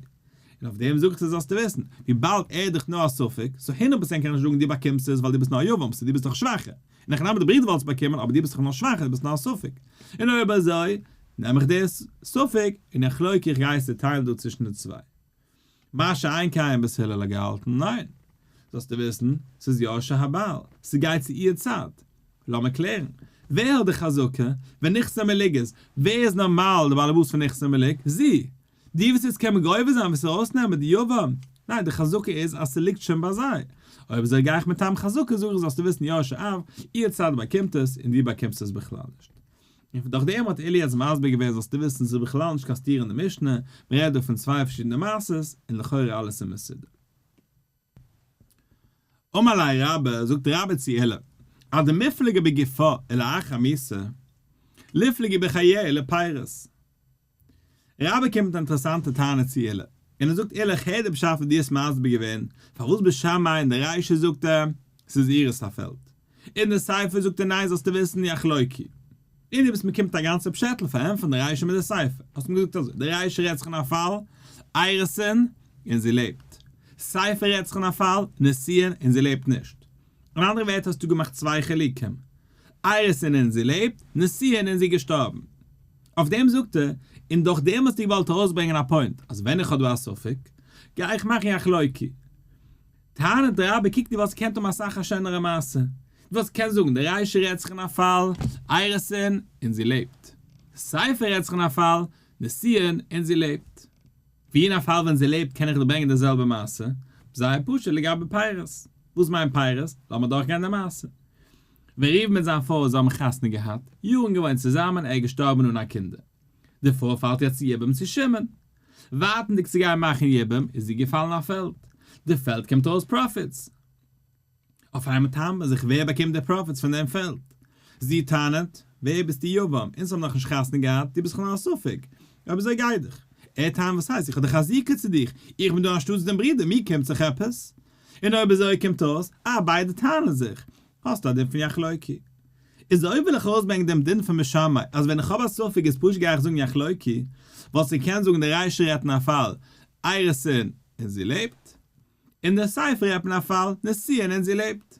און אויף דעם זאגט ער זאלסטו וויסן, וויבאלד ער איז דאך נאר א ספק, so הונדערט פראצענט קען איך נישט זאגן דו באקומסט עס ווייל דו ביסט נאר א יבם, so דו ביסט דאך שוואכער. און איך נעם די ברודער וואלסט באקומען אבער דו ביסט דאך נאר שוואכער דו ביסט נאר א ספק. און אויב אזוי נעם איך די ספק און איך לויק איך גיי עס צוטיילן דא צווישן די צוויי. מה שאין כן בית הלל האט געהאלטן, ניין. זאלסטו וויסן, ס'איז יורשי הבעל, ס'גייט צו איר צד. לאמיר קלערן, ווער האט די חזקה, ווען נכסי מלוג איז, ווער איז נארמאל די בעל הבית פון נכסי מלוג? זי! די וואס יעצט קען מען גובה זיין וואס ארויסנעמען די יבם, ניין די חזקה איז אז ס'ליגט שוין ביי זיי, אויב אזוי גיי איך מטעם חזקה זאג איך זאלסטו וויסן יורשי אב, איר צד באקומט עס און דו באקומסט עס בכלל נישט. און דורך דעם האט עולא יעצט מסביר געווען זאלסטו וויסן ס'איז בכלל נישט קיין סתירה אין די משנה, מ'רעדט דא פון צוויי פארשידענע מעשות און לכאורה אלעס איז מסודר. אמר ליה רבה, זאגט רבה צו עולא, אדמיפלגי בגופה ולאחר מיתה, ליפלגי בחייה ולפירות. רבה קומט מיט א אינטערעסאנטע טענה צו עולא, און ער זאגט עולא איך הער די פשט וואס דו האסט מסביר געווען פארוואס בית שמאי אין די רישא זאגט ער ס'איז אירס א פעלד, אין די סיפא זאגט ער ניין זאלסטו וויסן יחלוקו, און דו ביסט מיר קומט א גאנצע פשעטל פארענטפערן די רישא מיט די סיפא, האסט מיר געזאגט אזוי, די רישא רעדט זיך אין א פאל אירוסין און זי לעבט, סיפא רעדט זיך אין א פאל נישואין און זי לעבט נישט, אין אנדערע ווערטער האסטו געמאכט צוויי חילוקים, אירוסין און זי לעבט, נישואין און זי געשטארבן. אויף דעם זאגט ער, און דורך דעם האסטו געוואלט ארויסברענגען א point, אז ווען איך האב דא א ספק, גיי איך מאכן יחלוקו. טענה'ט רבה, קוק דו וואלסט געקענט האבן אסאך א שענערע מעשה. דו וואלסט געקענט זאגן, די רישא רעדט זיך אין א פאל, אירוסין, און זי לעבט. סיפא רעדט זיך אין א פאל, נישואין, און זי לעבט. ווי אין א פאל ווען זי לעבט קען איך דיר ברענגען די זעלבע מעשה, זייער פשוט לגבי פירות. וואס מיינט פירות? לאמיר דורכגיין די מעשה. ווען ראובן מיט זיין פרוי זיי האבן חתונה געהאט, יארן געוואוינט צוזאמען, ער איז געשטארבן אן א קינדער. די פרוי פאלט יעצט צו יבום צו שמעון. ווארטנדיג צו גיין מאכן יבום, איז זי געפאלן א פעלד. די פעלד קומט אויס profits. אויף איינמאל טענה'ט מען זיך ווער באקומט די profits פון דעם פעלד. זי טענה'ט, ווער ביסטו יבם? אונז האבן נאכנישט חתונה געהאט, דו ביסט דאך נאר א ספק. אויב אזוי גיי דיך. ער טענה'ט, וואס הייסט? איך האב דאך א זיקה צו דיך, איך בין דא אנשטאטס דעם ברודער, מיר קומט זיך עפעס. און אויב אזוי קומט אויס, אה, ביידע טענה'ן זיך, האסטו א דין פון יחלוקו. איז אויב וויל איך ארויסברענגען דעם דין פון בית שמאי, אז ווען איך האב א ספק איז פשוט גיי איך זאגן יחלוקו, וואלסטו געקענט זאגן די רישא רעדט אין א פאל אירוסין און זי לעבט, און די סיפא רעדט אין א פאל נישואין און זי לעבט.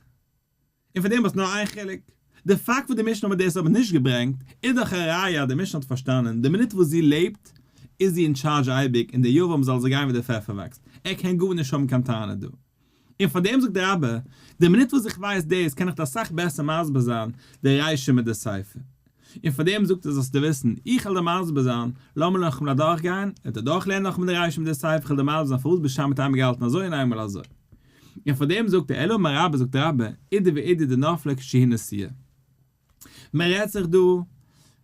און פון דעם האסט נאר איין חילוק. די פאקט וואס די משנה האט דאס אבער נישט געברענגט, איז דאך א ראיה אז די משנה האט פארשטאנען, די מינוט וואס זי לעבט, איז זי אין טשארדזש אייביג און דער יבם זאל זיך גיין ווי די פעפער וואקסט, ער קען גארנישט האבן קיין טענה דא. און פאר דעם זאגט רבה, די מינוט וואס איך ווייס דאס קען איך דיר אסאך בעסער מסביר זיין די רישא מיט די סיפא. און פאר דעם זאגט ער זאלסטו וויסן, איך וועל דיר מסביר זיין, לאמיר נאכאמאל אדורכגיין, און אדורך לערנען נאכאמאל די רישא מיט די סיפא, איך וועל דיר מסביר זיין פארוואס בית שמאי האט איינמאל געהאלטן אזוי און איינמאל אזוי. און פאר דעם זאגט ער, אלא אמר רבה זאגט רבה, אידי ואידי דנפלה כשהיא נשואה. מען רעדט זיך דא,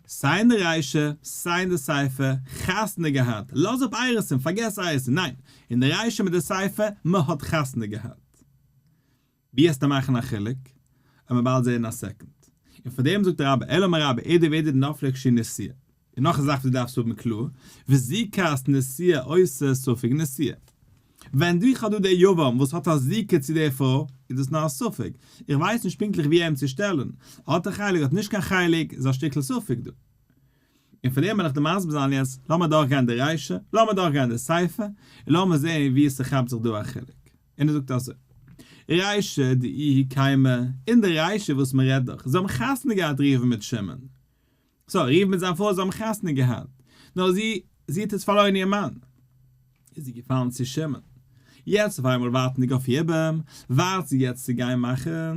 סיי אין די רישא, סיי אין די סיפא, חתונה געהאט, לאז אפ אירוסין, פארגעס אירוסין, ניין, אין די רישא מיט די סיפא, מען האט חתונה געהאט. ווי העסטו מאכן א חילוק? עמער באלד זעהן אין א סעקונד. און פאר דעם זאגט רבה, אלא אמר רבה, אידי ואידי דנפלה כשהיא נשואה. און נאך א זאך וואס דו דארפסט האבן קלאר, וזיקת נשואה עושה ספק נשואה. ווען דו איך האב דא דער יבם וואס האט א זיקה צו דער פרוי, איז דאס נאר א ספק. איך ווייס נישט פונקטליך ווי אים צו שטעלן. האט א חלק האט נישט קיין חלק, איז א שטיקל ספק דא. און פאר דעם וועל איך דיר מסביר זיין יעצט, לאמיר דורכגיין די רישא, לאמיר דורכגיין די סיפא, און לאמיר זען וואו עס כאפט זיך דא א חילוק. און ער זאגט אזוי, רישא דאיהי קיימא, אין די רישא וואס מען רעדט דאך, זיי האבן חתונה געהאט ראובן מיט שמעון, so ראובן מיט זיין פרוי זיי האבן חתונה געהאט, נאר זי, זי האט יעצט פארלוירן איר מאן, איז זי געפאלן צו שמעון. יעצט אויף איינמאל ווארטנדיג אויף יבום, ווארט זי יעצט צו גיין מאכן,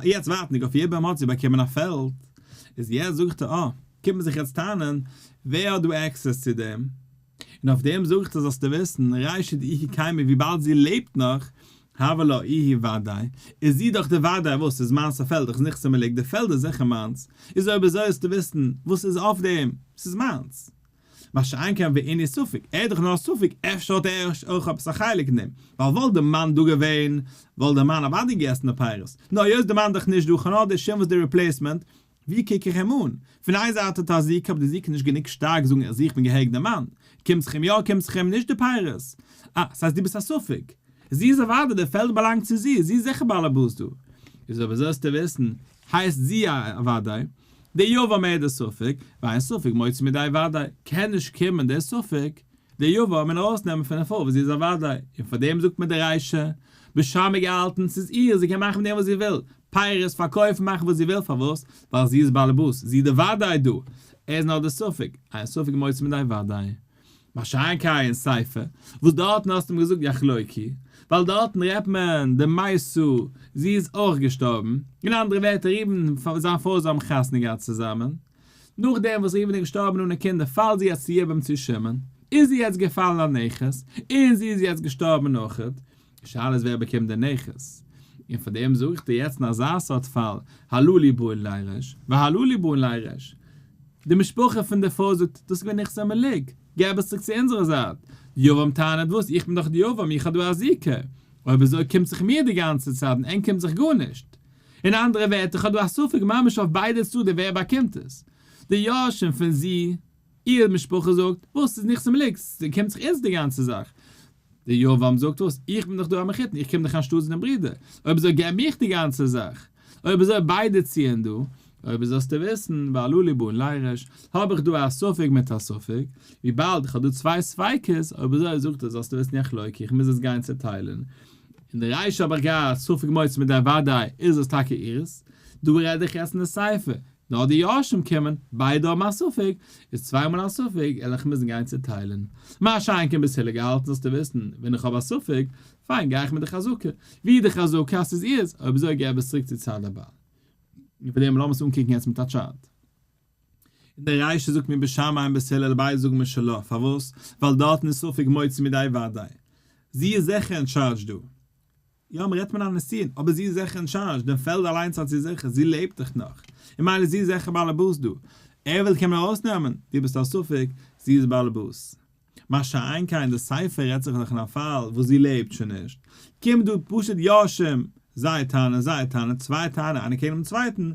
יעצט ווארטנדיג אויף יבום האט זי באקומען א פעלד, איז יעצט זאגט ער, אה, קומט מען זיך יעצט טענה'ן, ווער האט דא access צו דעם? און אויף דעם זאג איך דיר זאלסטו וויסן, רישא דאיהי קיימא וויבאלד זי לעבט נאך, הוה לה איהי ודאי, איז זי דאך די ודאי וואס איז מיינס א פעלד איך נכסי מלוג די פעלד איז זיכער מיינס, איז אויב אזוי זאלסטו וויסן וואס איז אויף דעם, ס'איז מיינס. מה שאין כן ואינהו ספק, ער איז דאך נאר א ספק, אפשר האט ער אויך עפעס א חלק אין דעם, ווייל וואלט די מאן דא געווען, וואלט די מאן אוודאי געגעסן די פירות, נאר היות די מאן דאך נישט דא כ'האב נאר די שמעון וואס די replacement, ווי קוק איך אים אן? פון איין זייט האט ער א זיקה אבער די זיקה איז נישט גענוג שטארק זאגן אז איך בין געהעריג די מאן. קומט זיך אים יא קומט זיך אים נישט די פירות? אה, ס'הייסט דו ביסט א ספק. זי איז אוודאי, די פעלד באלאנגט צו זי, זי איז זיכער באלעבאס דא. איז אויב אזוי זאלסטו וויסן, הייסט זי א וודאי. די יבם איז די ספק, ואין ספק מוציא מידי וודאי, קען נישט קומען די ספק, די יבם און ארויסנעמען פון די פרוי וואס זי איז א וודאי, און פאר דעם זאגט מען די רישא, בית שמאי געהאלטן, ס'איז איר, זי קען מאכן מיט דעם וואס זי וויל, פירות, פארקויפן, מאכן וואס זי וויל, פארוואס? ווייל זי איז באלעבאס, זי איז די וודאי דא, ער איז נאר די ספק, אין ספק מוציא מידי וודאי. מה שאין כן אין סיפא, וואס דארטן האסטו אים געזאגט יחלוקו, ווייל דארטן רעדט מען דמתה, זי איז אויך געשטארבן, אין אנדערע ווערטער ראובן זיין פרוי זיי האבן חתונה געהאט צוזאמען, נאכדעם וואס ראובן איז געשטארבן אנע קינדער פאלט זי יעצט צו יבום צו שמעון, איז זי יעצט געפאלן א נכס, און זי איז יעצט געשטארבן נאכעט, די שאלה איז ווער באקומט די נכס, און פאר דעם זאג איך דיר יעצט אין אזא סארט פאל, הללו באין לירש, והללו באין לירש. די משפחה פון די פרוי זאגט, דאס איז געווען נכסי מלוג, געב עס צוריק צו אונזערע זייט. די יבם טענה'ט, וואס, איך בין דאך די יבם, איך האב דא א זיקה, אויב אזוי קומט זיך מיר די גאנצע צייט און ענק קומט זיך גארנישט. אין אנדערע ווערטער, איך האב דא א ספק ממש אויף ביידע צדדים ווער באקומט עס. די יורשים פון זי, איר משפחה זאגט, וואס איז נכסי מלוג, ס'קומט זיך אונז די גאנצע זאך. דער יבם זאגט וואס? איך בין דאך דא א מחותן, איך קום דאך אנשטאטס דעם ברודער, אויב אזוי געב מיך די גאנצע זאך, אויב אזוי ביידע ציען דא, אויב אזוי זאלסטו וויסן, והללו באין לירש, האב איך דא א ספק מיט א ספק, וויבאלד איך האב דא צוויי ספיקות, אויב אזוי זאגט ער זאלסטו וויסן יחלוקו, איך מוז עס גיין צעטיילן. אין די רישא האב איך געהאט ספק מוציא מידי וודאי, איז עס טאקע אירס, דא רעד איך יעצט אין די סיפא, נאר די יורשים קומען, ביידע האבן א ספק, איז צוויי מאל א ספק, על איך מוזן גיין צוטיילן. מה שאין כן בית הלל געהאלטן זאלסטו וויסן, ווען איך האב א ספק, פיין גיי איך מיט די חזקה, ווי די חזקה אז ס'איז אירס, אויב אזוי געב עס צוריק צו צד הבעל. און פאר דעם לאמיר עס אנקוקן יעצט מיט א chart. אין די רישא זאגט מיר בית שמאי און בית הלל ביידע זאגן משלה, פארוואס? ווייל דארטן איז ספק מוציא מידי וודאי. זי איז זיכער אין טשארדזש דא. יא מ'רעדט פון א נישואין, אבער זי איז זיכער אין טשארדזש, דעם פעלד אליינס האט זי זיכער, זי לעבט דאך נאך, און מילא זי איז זיכער באלעבאס דא, ער וויל קען מען ארויסנעמען, דו ביסט א ספק, זי איז באלעבאס. מה שאין כן די סיפא רעדט זיך דאך אין א פאל וואס זי לעבט שוין נישט, קומט דא פשוט יורשים, זיי טענה'ן, זיי טענה'ן, צוויי טענה'ן איינער קעגן דעם צווייטן,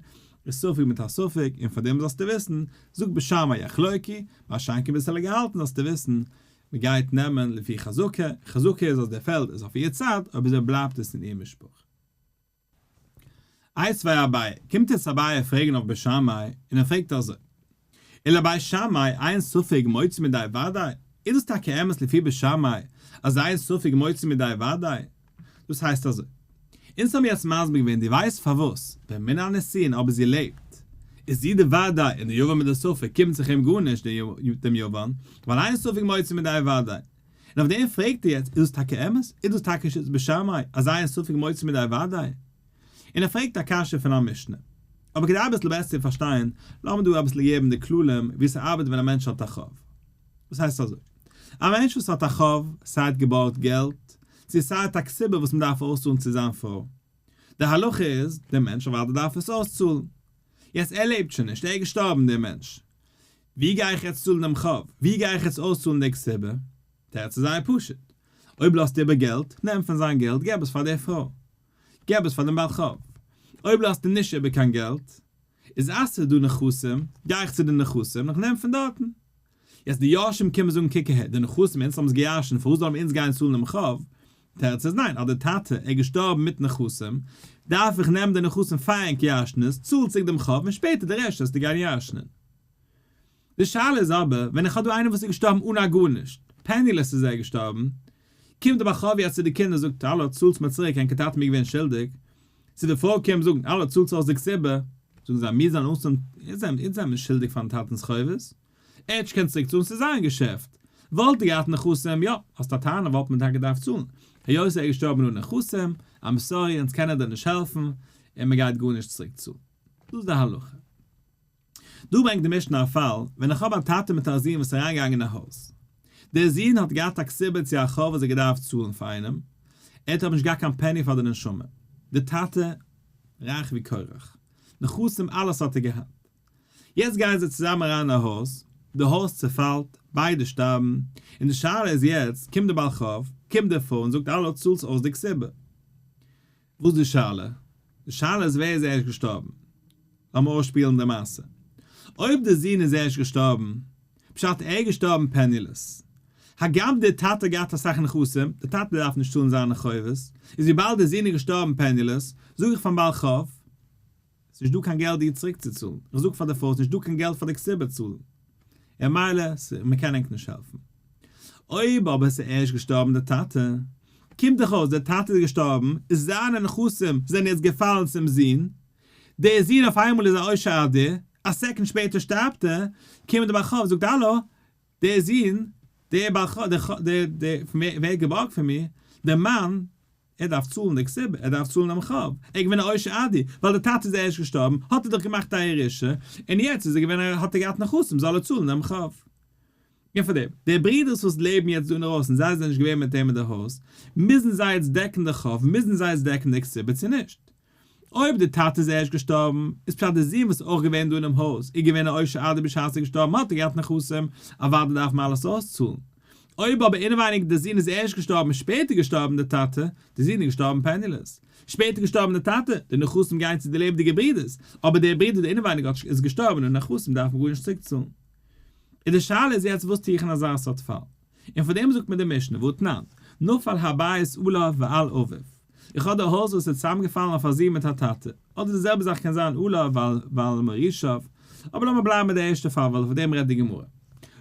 איז ספק מיט א ספק, און פאר דעם זאלסטו וויסן, זאגט בית שמאי יחלוקו, מה שאין כן בית הלל געהאלטן זאלסטו וויסן, מען גייט נעמען לפי חזקה, חזקה איז אז דער פעלד איז אויף איר צד, אויב אזוי בלייבט עס אין איר משפחה. איתיביה אביי, קומט יעצט אביי פרעגן אויף בית שמאי, און ער פרעגט אזוי, ולבית שמאי אין ספק מוציא מידי וודאי, איז דאס טאקע אמת לפי בית שמאי אז אין ספק מוציא מידי וודאי? דאס הייסט אזוי, אונז האבן יעצט מסביר געווען דו ווייסט פארוואס ווען מן הנישואין אבער זי לעבט איז זי די וודאי און די יבם מיט די ספק קומט זיך אים גארנישט דעם יבם ווייל אין ספק מוציא מידי וודאי און אויף דעם פרעגט ער יעצט איז דאס טאקע אמת איז דאס טאקע שיטת בית שמאי אז אין ספק מוציא מידי וודאי און ער פרעגט א קשיא פון א משנה אבער כדי אביסל בעסער צו פארשטיין לאמיר דא אביסל געבן די כללים ווי ס'ארבעט ווען א מענטש האט א חוב דאס הייסט אזוי א מענטש וואס האט א חוב סיי האט געבארגט געלט צו סיי האט א כתובה וואס מען דארף אויסצאלן צו זיין פרוי. די הלכה איז, דער מענטש אוודאי דארף עס אויסצאלן. יעצט ער לעבט שוין נישט, ער איז געשטארבן דער מענטש. ווי גיי איך יעצט צאלן דעם חוב? ווי גיי איך יעצט אויסצאלן די כתובה? תירוץ איז זייער פשוט. אויב לאזט איבער געלט, נעם פון זיין געלט געב עס פאר דער פרוי. געב עס פאר דעם בעל חוב. אויב לאזט ער נישט איבער קיין געלט, איז אז ס'איז דא נכסים, גיי איך צו די נכסים און איך נעם פון דארטן. יעצט די יורשים קומען זאגן קוק אהער, די נכסים אונז האבן עס געירשנט פארוואס זאלן אונז גיין צאלן דעם חוב? תירוץ איז ניין, אז די טאטע איז געשטארבן מיט נכסים, דארף איך נעמען די נכסים פאר ענק ירש'ן עס, צאל צוריק דעם חוב און שפעטער די רעשט וועסטו גיין ירש'נען. די שאלה איז אבער, ווען איך האב דא איינער וואס איז געשטארבן אן א גארנישט, penniless איז ער געשטארבן, קומט דער בעל חוב יעצט צו די קינדער זאגט האלא צאלטס מיר צוריק ענקער טאטע מיר געווען שולדיג, צו די פרוי קומט זאגן האלא צאלטס אויס די כתובה, זאגן זיי מיר זענען אונז אונז זענען נישט שולדיג פארן טאטענס חובות, ער האט נישט געקענט צוריק צאלן ס'איז זיין געשעפט, וואלט ער געהאט נכסים יא, האסט א טענה וואלט מען טאקע געדארפט צאלן, היות ער איז געשטארבן אן נכסים, I'm sorry אונז קענען דיר נישט העלפן, און מען גייט גארנישט צוריק צאלן. דאס איז די הלכה. דא ברענגט די משנה א פאל ווען איך האב א טאטע מיט א זון וואס איז אריינגעגאנגען אין א הויז. דער זון האט געהאט א כתובה צו א חוב וואס ער האט געדארפט צאלן פאר איינעם, ער האט אבער נישט געהאט קיין פעני פאר די נשמה. דער טאטע, רייך ווי קרח, נכסים אלעס האט ער געהאט. יעצט גייען זיי צוזאמען אריין אין א הויז, די הויז צעפאלט, ביידע שטארבן, און די שאלה איז יעצט, קומט דער בעל חוב, קומט דער פרוי און זאגט האלא צאלטס אויס די כתובה. וואס איז די שאלה? די שאלה איז ווער איז ערשט געשטארבן? לאמיר אויסשפילן די מעשה. אויב די זון איז ערשט געשטארבן, פשט ער איז געשטארבן penniless. הגם דער טאטע האט געהאט אסאך נכסים, דער טאטע דארף נישט צאלן זיינע חובות, איז וויבאלד דער זון איז געשטארבן penniless, זאג איך פארן בעל חוב, ס'איז נישט דא קיין געלט דיר צוריקצוצאלן, איך זאג פאר די פרוי, ס'נישט דא קיין געלט פאר די כתובה צאלן, און מילא, מ'קען ענק נישט העלפן. אויב אבער ס'איז ערשט געשטארבן דער טאטע, קומט דאך אויס דער טאטע איז געשטארבן, זיינע נכסים זענען יעצט געפאלן צום זון, דער זון אויף איינמאל איז א עושר אדיר, א second שפעטער שטארבט ער, קומט דער בעל חוב זאגט האלא, דער זון, דער בעל חוב, דער דער ווער האט געבארגט פון מיר, דער מאן, ער דארף צאלן די כתובה, ער דארף צאלן דעם חוב, ער איז געווען א עושר אדיר, ווייל דער טאטע איז ערשט געשטארבן, האט ער דאך געמאכט א ירושה, און יעצט איז ער געווען א האט ער געהאט נכסים זאל ער צאלן דעם חוב. און פאר דעם, די ברידערס וואס לעבן יעצט דא אינדערויסן, זיי זענען נישט געווען מיט אים אין די הויז, מוזן זיי יעצט דעקן די חוב, מוזן זיי יעצט דעקן די כתובה צו נישט? אויב די טאטע איז ערשט געשטארבן, איז פשט די זון וואס איז אויך געווען דא אינעם הויז איז געווען א עושר אדיר בשעת ער איז געשטארבן האט ער געהאט נכסים, אוודאי דארף מען אלעס אויסצאלן. אויב אבער אינעווייניג די זון איז ערשט געשטארבן שפעטער געשטארבן די טאטע, די זון איז געשטארבן penniless, שפעטער געשטארבן די טאטע, די נכסים גייען צו די לעבעדיגע ברודערס, אבער דער ברודער דער אינעווייניג האט איז געשטארבן און נכסים דארף מען גארנישט צוריקצאלן. און די שאלה איז יעצט וואס טו איך אין אזא סארט פאל? און פאר דעם זאגט מיר די משנה, והתנן, נפל הבית עליו ועל אביו. איך האב די הויז וואס איז צוזאמגעפאלן אויף א זון מיט א טאטע, אדער די זעלבע זאך קען זיין עליו ועל מורישיו, אבער לאמיר בלייבן מיט די ערשטע פאל ווייל פון דעם רעדט די גמרא.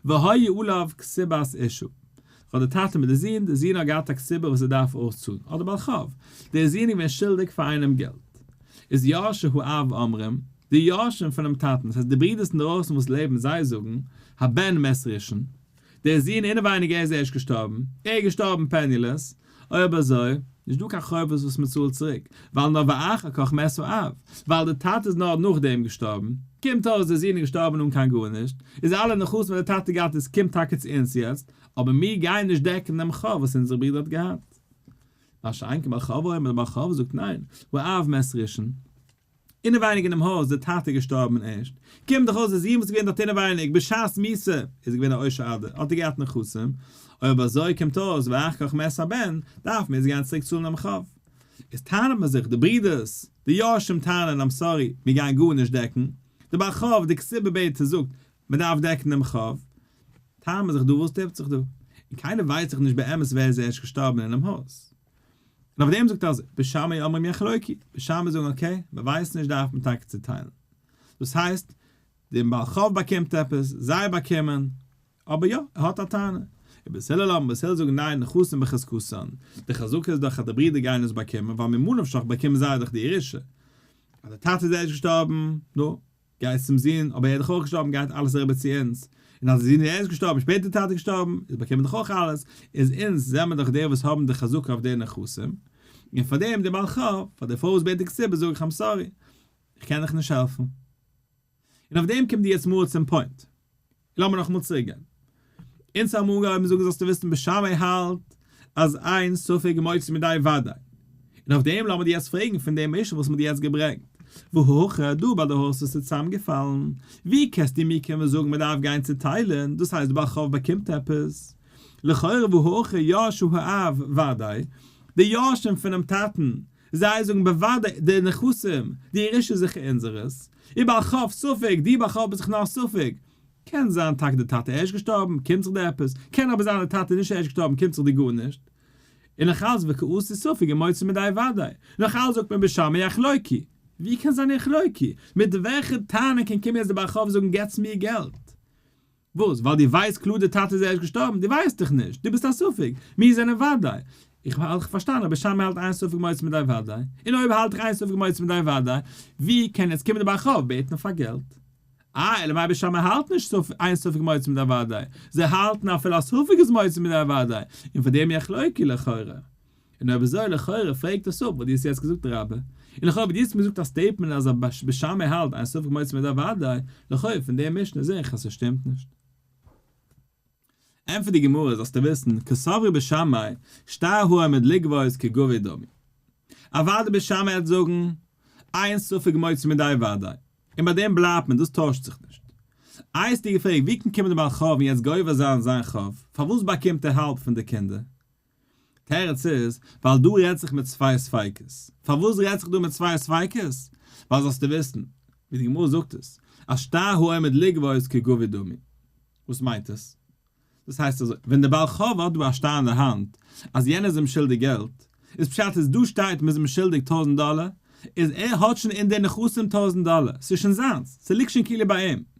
והיו עליו כתובת אשה. איך האב די טאטע מיט די זון, די זון האט געהאט א כתובה וואס ער דארף אויסצאלן, אדער בעל חוב, דער זון איז געווען שולדיג פאר איינעם געלט. איז יורשי האב אומרים, די יורשים פונעם טאטן, דאס הייסט די ברידערס אינדערויסן וואס לעבן, זיי זאגן, הבן מת ראשון, דער זון אינעווייניג ער איז ערשט געשטארבן, ער איז געשטארבן penniless, אויב אזוי, נישט דא קיין חובות וואס מען צאלט צוריק, ווייל נאר ואחר כך מת האב, ווייל דער טאטע איז נאר נאכדעם געשטארבן, קומט אויס דער זון איז געשטארבן אן קיין גארנישט, איז אלע נכסים וואס דער טאטע געהאט איז קומט טאקע צו אונז יעצט, אבער מיר גייען נישט דעקן דעם חוב וואס אונזער ברודער האט געהאט. מה שאין כן בעל חוב אומר, דער בעל חוב זאגט ניין, האב מת ראשון. אינעווייניג אינעם הויז איז דער טאטע געשטארבן ערשט, קומט דאך אויס די זון וואס איז געווען דארט אינעווייניג בשעת מיתה איז געווען א עושר אדיר, האט ער געהאט נכסים, אויב אזוי קומט אויס ואחר כך מת הבן, דארף מען יעצט גיין צוריק צאלן דעם חוב. איז טענה'ט מען זיך, די ברידערס, די יורשים טענה'ן I'm sorry, מיר גייען גארנישט דעקן, די בעל חוב, די כתובה בעטער זאגט, מען דארף דעקן דעם חוב, טענה'ט מען זיך דא וואס טוט זיך דא, און קיינער ווייסט זיך נישט באמת ווער איז ערשט געשטארבן אינעם הויז. און אויף דעם זאגט ער אזוי, בית שמאי אומרים יחלוקו, בית שמאי זאגן okay, מען ווייסט נישט דארף מען טאקע צוטיילן. דאס הייסט, דער בעל חוב באקומט עפעס, זיי באקומען, אבער יא, ער האט א טענה. ובית הלל אומרים, בית הלל זאגן ניין, נכסים בחזקתן, די חזקה איז דאך אז די ברידער גייען עס באקומען, ווייל ממה נפשך באקומען זיי דאך די ירושה. אז דער טאטע איז ערשט געשטארבן, נו, גייט צום זון, אבער ער איז דאך אויך געשטארבן גייט אלעס אריבער צו אונז, און אז די זון איז ערשט געשטארבן שפעטער די טאטע געשטארבן, איז באקומען דאך אויך אלעס, איז אונז זעמער דאך די וואס האבן די חזקה אויף די נכסים, און פאר דעם די בעל חוב, פאר די פרוי וואס בעט די כתובה זאג איך I'm sorry, איך קען דיך נישט העלפן. און אויף דעם קומט די יעצט מאל צום point. לאמיר נאכאמאל צוריק גיין. אונז האבן אנגעהויבן זאגן זאלסטו וויסן בית שמאי האלט אז אין ספק מוציא מידי וודאי. און אויף דעם לאמיר דיר יעצט פרעגן פון דעם משל וואס מ'האט יעצט געברענגט. והא הכא דא ביי די הויז וואס איז צוזאמגעפאלן, ווי קענסטו מיר קומען זאגן מ'דארף גיין צוטיילן, דאס הייסט די בעל חוב באקומט עפעס? לכאורה והא הכא יורשי האב וודאי, די יורשים פונעם טאטן, זיי זאגן בוודאי די נכסים, די ירושה איז זיכער אונזערעס, ובעל חוב ספק, די בעל חוב איז זיך נאר ספק, קען זיין טאקע די טאטע ערשט געשטארבן, קומט זיך דיר עפעס, קען אבער זיין די טאטע איז נישט ערשט געשטארבן קומט זיך דיר גארנישט. און נאך אלץ וקאתי ספק ומוציא מידי וודאי, נאך אלץ זאגט מען בית שמאי יחלוקו. ווי קען זיין יחלוקו? מיט וועלכע טענה קען קומען יעצט די בעל חוב זאגן געטס מיר געלט? וואס? ווייל דו ווייסט קלאר די טאטע איז ערשט געשטארבן? דו ווייסט דאך נישט, דו ביסט א ספק, מיר זענען וודאי. איך האב אלעך פארשטאנען בית שמאי האלט אין ספק מוציא מידי וודאי, און אויב האלט איך אין ספק מוציא מידי וודאי, ווי קען יעצט קומען די בעל חוב בעטן פאר געלט? אה, אלא מאי בית שמאי האלט נישט אין ספק מוציא מידי וודאי, זיי האלטן אפילו א ספק איז מוציא מידי וודאי, און פאר דעם יחלוקו לכאורה. און אויב אזוי לכאורה פרעגט עס אפ וואס דו האסט יעצט געזאגט רבה, און לכאורה ווי דו האסט מיר געזאגט א statement אז בית שמאי האלט אין ספק מוציא מידי וודאי, לכאורה פון די משנה זעה איך אז ס'שטימט נישט. ענטפערט די גמרא זאלסטו וויסן, קסברי בית שמאי, שטר העומד לגבות כגבוי דמי. אוודאי בית שמאי וועט זאגן, אין ספק מוציא מידי וודאי, און ביי דעם בלייבט מען, דאס טוישט זיך נישט. איי האסטו געפרעגט ווי קען קומען די בעל חוב און יעצט גובה זיין זיין חוב, פארוואס באקומט ער האלב פון די קינדער? תירוץ איז, ווייל דא רעדט זיך מיט צוויי ספיקות. פארוואס רעדט זיך דא מיט צוויי ספיקות? ווייל זאלסטו וויסן, ווי די גמרא זאגט עס, אז שטר העומד לגבות כגבוי דמי. וואס מיינט עס? דאס הייסט אזוי, ווען דער בעל חוב האט דא א שטר אין די האנט, אז יענער איז אים שולדיג געלט, איז פשט איז דא שטייט מ'איז אים שולדיג טויזנט דאלער, איז ער האט שוין אין די נכסים טויזנט דאלער, ס'איז שוין זיינס, ס'ליגט שוין כאילו ביי אים.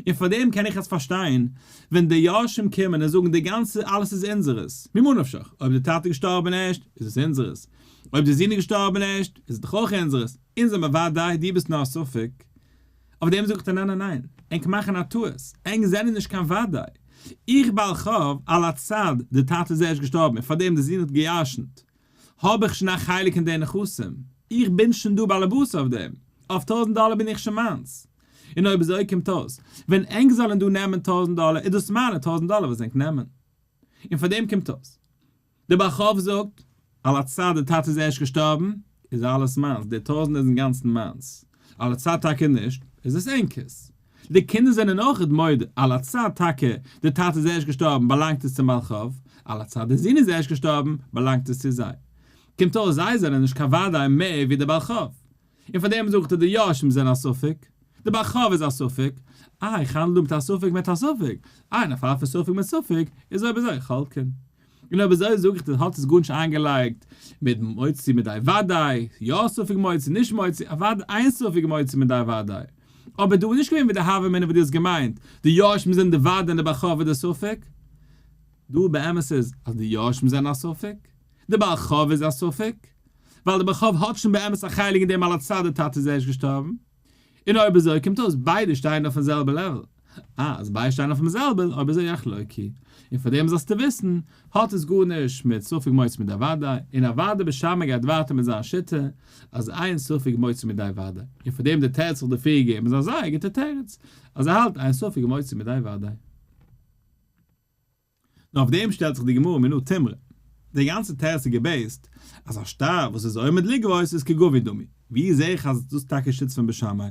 און פאר דעם קען איך עס פארשטיין ווען די יורשים קומען און זאגן די גאנצע אלעס איז אונזערעס, ממה נפשך, אויב די טאטע איז געשטארבען ערשט איז עס אונזערעס, אויב די זון איז געשטארבען ערשט איז עס דאך אויך אונזערעס, אונז זעמער וודאי, דו ביסט נאר א ספק. אויף דעם זאגט ער ניין ניין ניין, ענק מאכן א טעות, ענק זענען נישט קיין וודאי, איך בעל חוב על הצד די טאטע איז ערשט געשטארבען און פאר דעם די זון האט געירשנט, האב איך שוין א חלק אין די נכסים, איך בין שוין דא באלעבאס אויף דעם, אויף טויזנט דאלער בין איך שוין מיינס. און אויב אזוי קומט אויס, ווען ענק זאלן דא נעמען טויזנט דאלער איז דאס מיינע טויזנט דאלער וואס ענק נעמען. און פאר דעם קומט אויס, דער בעל חוב זאגט, על הצד די טאטע איז ערשט געשטארבן, איז אלעס מיינס, די טויזנט איז אינגאנצן מיינס, על הצד טאקע נישט, איז עס ענקערס. די קינדער זענען אויכעט מודה, על הצד טאקע די טאטע איז ערשט געשטארבן באלאנגט עס צום בעל חוב, על הצד די זון איז ערשט געשטארבן באלאנגט עס צו זיי. קומט אויס זיי זענען נישט קיין וודאי מער ווי די בעל חוב. און פאר דעם זאגט ער די יורשים זענען א ספק, די בעל חוב איז א ספק, אה איך האנדל דא מיט א ספק מיט א ספק, אה אין א פאל פון ספק מיט ספק איז אויב אזוי חולקין. און אויב אזוי זאג איך דיר האט עס גארנישט איינגעלייגט מיט מוציא מידי וודאי, יא ספק מוציא נישט מוציא, אוודאי אין ספק מוציא מידי וודאי. אבער דא איז נישט געווען ווי די הוה אמינא וואס דו האסט געמיינט, די יורשים זענען די וודאי און די בעל חוב איז די ספק. דא באמת איז אז די יורשים זענען א ספק, די בעל חוב איז א ספק, ווייל די בעל חוב האט שוין באמת א חלק אין דעם על הצד די טאטע איז ערשט געשטארבן. און אויב אזוי קומט אויס ביידע שטייען אויפן זעלבע level. אה, אז ביידע שטייען אויפן זעלבע, אויב אזוי יחלוקו. און פאר דעם זאלסטו וויסן, האט עס גארנישט מיט ספק מוציא מידי וודאי, און אוודאי בית שמאי גייט ווייטער מיט זיין שיטה אז אין ספק מוציא מידי וודאי. און פאר דעם די תירוץ וואס איך האב דיר פריער געגעבן איז א זייער גוטע תירוץ, אז ער האלט אין ספק מוציא מידי וודאי. נאר אויף דעם שטעלט זיך די גמרא מנא תימרא. די גאנצע תירוץ איז גע base ט אז א שטר וואס איז עומד לגבות איז כגבוי דמי. ווי זעה איך אז דאס טאקע שיטת פון בית שמאי?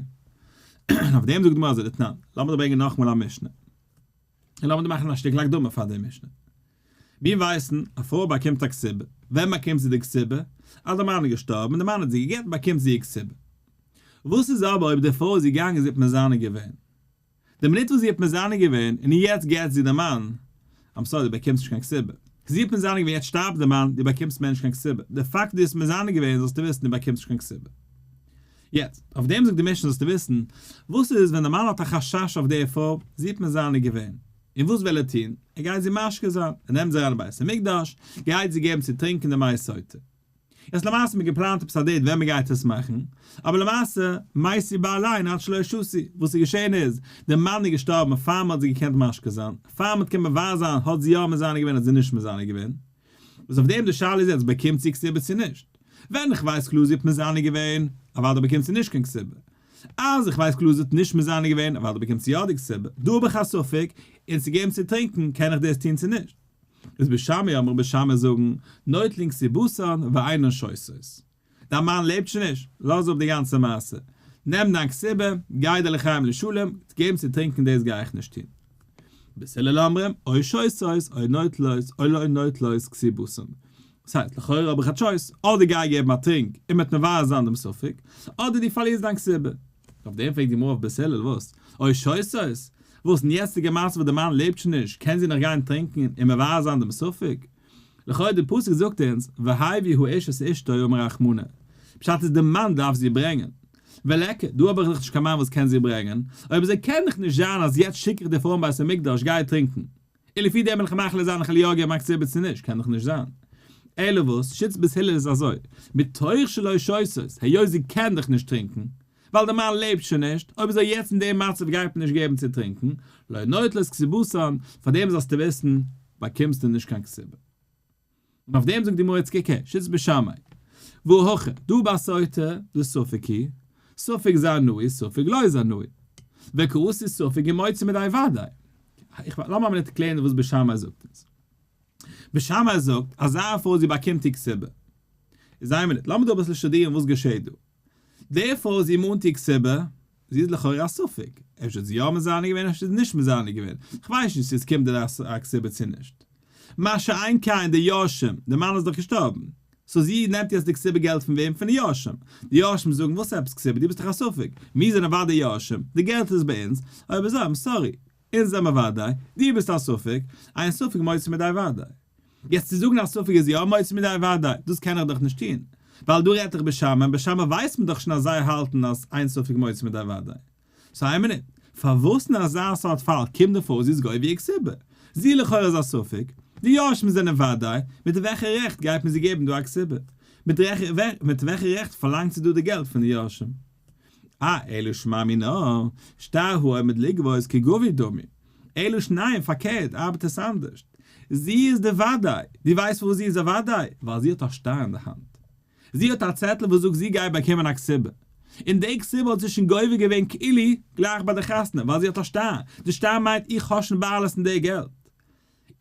און אויף דעם זאגט די גמרא אזוי דתנן. לאמיר דא ברענגען נאכאמאל א משנה. און לאמיר דא מאכן א שטיקל הקדמה פאר די משנה. מיר ווייסן, א פרוי באקומט א כתובה. ווען באקומט זי די כתובה? אז די מאן איז געשטארבן און די מאן האט זי געגט באקומט זי איר כתובה. וואס איז אבער אויב די פרוי איז געגאנגען זי האט מזנה געווען? די מינוט וואס זי האט מזנה געווען און יעצט גט זי די מאן, I'm sorry דו באקומסט נישט קיין כתובה. זי האט מזנה געווען יעצט שטארבט די מאן, דו באקומסט מער נישט קיין כתובה. די פאקט דו האסט מזנה געווען זאלסטו וויסן דו באקומסט נישט קיין כתובה. יעצט, אויף דעם זאגט די משנה זאלסטו וויסן, וואס איז ווען די מאן האט א חשש אויף די פרוי, זי האט מזנה געווען, און וואס וויל ער טון? ער גייט זי משקה זיין, ער נעמט זי אריין אין בית המקדש, גייט זי געבן צו טרינקען די מי סוטה. יעצט למעשה האט מען געפלאנט עפעס א date ווען מען גייט עס מאכן, אבער למעשה מתו בעליהן עד שלא שתו, וואס איז געשען איז, די מאן איז געשטארבן פאר מען האט זי געקענט משקה זיין, פאר מען האט קען מבאר זיין האט זי יא מזנה געווען האט זי נישט מזנה געווען, וואס אויף דעם די שאלה איז יעצט באקומט זי כתובה צו נישט, ווען איך ווייס קלאר זי האט מזנה געווען, אוודאי באקומט זי נישט קיין כתובה, אז איך ווייס קלאר זי האט נישט מזנה געווען, אוודאי באקומט זי יא די כתובה, דא האב איך א ספק, און צו געבן צו טרינקען קען איך דאס טון צו נישט. איז בית שמאי אמרו בית שמאי זאגן, נוטלין כתובתן ואינן שותות. דיין מאן לעבט שוין נישט, לאז אפ די גאנצע מעשה. נעם דיין כתובה, גיי דיר לחיים לשלום, געבן צו טרינקען דאס גיי איך נישט טון. בית הלל אומרים, או שותות, או נוטלות, או לא נוטלות כתובתן. דאס הייסט, לכאורה האב איך א choice, אדער גיי געבן א טרינק און מ'וועט מבאר זיין דעם ספק, אדער דו פארלירסט דיין כתובה. אויף דעם פרעגט די גמרא אויף בית הלל וואס? או שותות? וואס אין יעצטיגע מצב וואס די מאן לעבט שוין נישט קען זי נאך גיין טרינקען און מבאר זיין דעם ספק? לכאו' די פסוק זאגט אונז והביא האיש את אשתו אמר רחמנא, פשט איז די מאן דארף זי ברענגען. וליכא, דא האב איך דאך נישט קיין מאן וואס קען זי ברענגען, אויב אזוי קען דאך נישט זיין אז יעצט שיק איך די פרוי אין בית המקדש גיי טרינקען, און לפי דעם וועל איך מחליט זיין איך וועל יא געבן א כתובה צו נישט, קען דאך נישט זיין. אלא וואס, שיטת בית הלל איז אזוי, מתוך שלא שותות, היות זי קען דאך נישט טרינקען, ווייל די מאן לעבט שוין נישט, אויב אזוי יעצט אין דעם מצב גייט מען נישט געבן צו טרינקען, לא נוטלות כתובתן, פאר דעם זאלסטו וויסן, באקומסטו נישט קיין כתובה. און אויף דעם זאגט די גמרא יעצט קוק הער, שיטת בית שמאי, והא הכא, דא ביי סוטה, דספק היא, ספק זנאי ספק לא זנאי, וקאתי ספק ומוציא מידי ודאי. איך לאמיר א מינוט קלערן וואס בית שמאי זאגט אונז. בית שמאי זאגט אז אזא פרוי זי באקומט איר כתובה. איז איין מינוט, לאמיר דא אביסל שטודירן וואס געשעט דא. די פרוי זי מאנט איר כתובה, זי איז לכאורה א ספק, אפשר איז זי יא מזנה געווען אפשר איז זי נישט מזנה געווען, כ'ווייס נישט צו עס קומט איר א כתובה צו נישט. מה שאין כן די יורשים, די מאן איז דאך געשטארבן, so זי נעמט יעצט די כתובה געלט פון וועם? פון די יורשים. די יורשים זאגן וואס עפעס כתובה, דו ביסט דאך א ספק, מיר זענען אוודאי יורשים, די געלט איז ביי אונז, אויב אזוי I'm sorry, אונז זעמער וודאי, דו ביסט א ספק, אין ספק מוציא מידי וודאי. יעצט צו זאגן א ספק איז יא מוציא מידי וודאי, דאס קען איך דאך נישט טון, ווייל דא רעדט איך בית שמאי, און בית שמאי ווייסט מען דאך שוין אז זיי האלטן אז אין ספק מוציא מידי וודאי. so איין מינוט, פארוואס אין אזא סארט פאל קומט די פרוי זי איז גובה איר כתובה? זי לכאורה איז א ספק, די יורשים זענען וודאי, מיט וועלכע רעכט גייט מען זי געבן דא א כתובה? מיט וועלכע רעכט פארלאנגט זי דא די געלט פון די יורשים? אה, אלא שמע מינה, שטר העומד לגבות כגבוי דמי. אלא שניין, פארקערט, ארבעט עס אנדערשט. זי איז די וודאי. דו ווייסט פארוואס זי איז א וודאי? ווייל זי האט א שטר אין די האנט. זי האט א צעטל וואס זאגט זי גייט באקומען א כתובה. און די כתובה האט זי שוין גובה געווען כאילו גלייך ביי די חתונה, ווייל זי האט א שטר. די שטר מיינט איך האב שוין בעלות אין די געלט.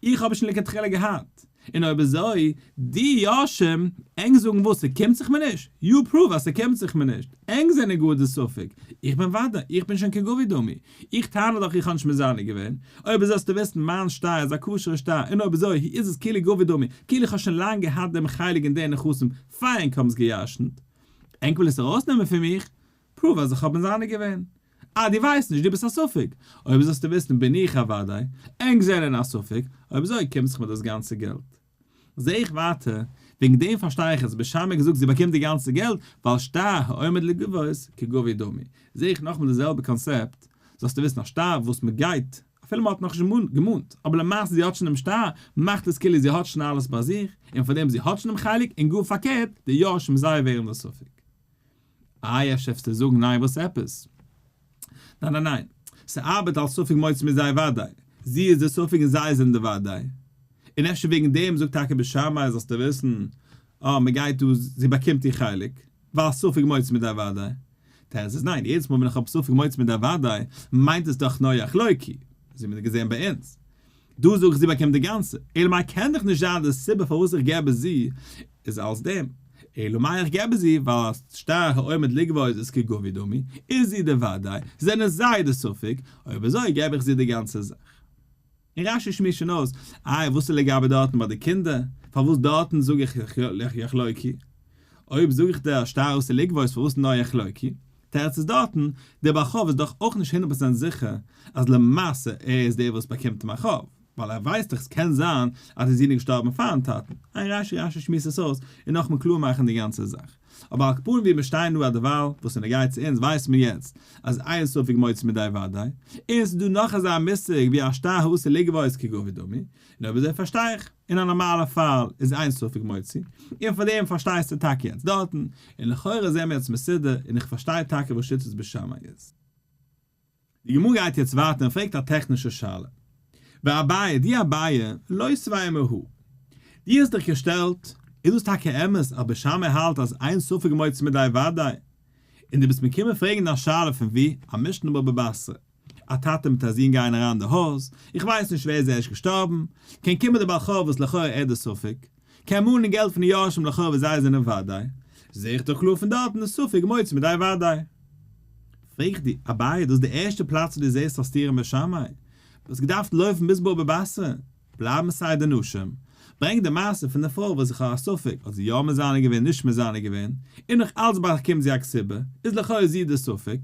איך האב עס שוין לכתחילה געהאט. און אויב אזוי, די יורשים, ענק זאגן וואס, ס'קומט זיך מיר נישט? you prove אז ס'קומט זיך מיר נישט. ענק זענען גאר די ספק. איך בין וודאי, איך בין שוין כגבוי דמי. איך טענה דאך איך האב נישט מזנה געווען. אויב אזוי זאלסטו וויסן מיין שטר איז א כשר'ע שטר, און אויב אזוי איז עס כאילו גבוי דמי, כאילו איך האב שוין לאנג געהאט דעם חלק אין די נכסים פאר ענק האבן עס גע'ירש'נט. ענק ווילן עס ארויסנעמען פון מיך? prove אז איך האב מזנה געווען. אה, דו ווייסט נישט, דו ביסט א ספק. אויב זאלסטו וויסן בין איך א וודאי, ענק זענען א ספק, אויב אזוי קומט זיך מיר דאס גאנצע געלט. זע איך ווייטער, וועגן דעם פארשטיי איך אז בית שמאי געזאגט זי באקומט די גאנצע געלט, ווייל שטר העומד לגבות כגבוי דמי. זע איך נאכאמאל די זעלבע קאנסעפט, זאלסטו וויסן א שטר וואס מען גייט, אפילו מען האט נאכנישט געמאנט, אבער למעשה זי האט שוין דעם שטר, מאכט עס כאילו זי האט שוין אלעס ביי זיך, און פאר דעם זי האט שוין דעם חלק, און גאר פארקערט, די יורשים זיי ווערן די ספק. איי אפשר וועסטו זאגן ניין וואס עפעס? ניין ניין ניין, ס'ארבעט אלס ספק מוציא מידי וודאי, זי איז די ספק און זיי זענען די וודאי, און אפשר וועגן דעם זאגט טאקע בית שמאי זאלסטו וויסן, אה מ'גייט דא זי באקומט איר חלק, ווייל ספק מוציא מידי וודאי. תירוץ איז ניין, יעדעס מאל ווען איך האב ספק מוציא מידי וודאי, מיינט עס דאך נאר יחלוקו, אזוי ווי מ'האט געזען ביי אונז. דא זאג איך זי באקומט די גאנצע, אלא מאי קען דאך נישט זיין די סיבה פארוואס איך געב עס זי איז אלס דעם, אלא מאי איך געב עס זי ווייל א שטר העומד לגבות איז כגבוי דמי, איז זי די וודאי, זענען זיי די ספק, אויב אזוי געב איך זי די גאנצע זאך. און רש"י שמועסט שוין אויס, איי וואס איז לגבי דארטן ביי די קינדער, פארוואס דארטן זאג איך יחלוקו, אויב זאג איך דיר א שטר העשוי לגבות פארוואס נאר יחלוקו, תירוץ איז דארטן, דער בעל חוב איז דאך אויך נישט הונדערט פראצענט זיכער אז למעשה ער איז דער וואס באקומט דעם חוב, ווייל ער ווייסט דאך עס קען זיין אז די זון איז געשטארבן פארן טאטן, עיין רש"י רש"י שמועסט עס אויס און נאכמער קלאר מאכן די גאנצע זאך. אבער על כל פנים ווי מיר שטייען דא אדערווייל, וואס איז נוגע צו אונז ווייסן מיר יעצט אז אין ספק מוציא מידי וודאי, און עס איז דא נאך אזא מושג ווי א שטר העשוי לגבות כגבוי דמי, און אויב אזוי פארשטיי איך, אין א נארמאלע פאל איז אין ספק מוציא, און פאר דעם פארשטייסטו טאקע יעצט דארטן, און לכאורה זעמיר יעצט מסודר, און איך פארשטיי טאקע וואס שיטת בית שמאי איז. די גמרא גייט יעצט ווייטער און פרעגט א טעכנישע שאלה. ואביי, דו אביי, לא סביר מהא. דו האסט דיך געשטעלט, איז דאס טאקע אמת אז בית שמאי האלט אז אין ספק מוציא מידי וודאי? און דו ביסט מיר קומען פרעגן דיין שאלה פון וואו? א משנה בבא בתרא. א טאטע מיט א זון גייען אריין אין די הויז, איך ווייס נישט ווער איז ערשט געשטארבן, קען קומען די בעל חוב וואס לכאורה ער די ספק, קען מאנען געלט פון די יורשים לכאורה וואס זיי זענען וודאי, זעה איך דאך קלאר פון דארטן די ספק מוציא מידי וודאי. פרעג איך דיר, אביי, דאס איז די ערשטע פלאץ וואו דו זעסט א סתירה אין בית שמאי? האסט געדארפט לויפן ביז בבא בתרא, בלייבן סדר נשים, ברענג די מעשה פון די פרוי וואס איך האב א ספק האט זי יא מזנה געווען נישט מזנה געווען, און נאך אלץ באקומט זי א כתובה, איז לכאורה זי די ספק,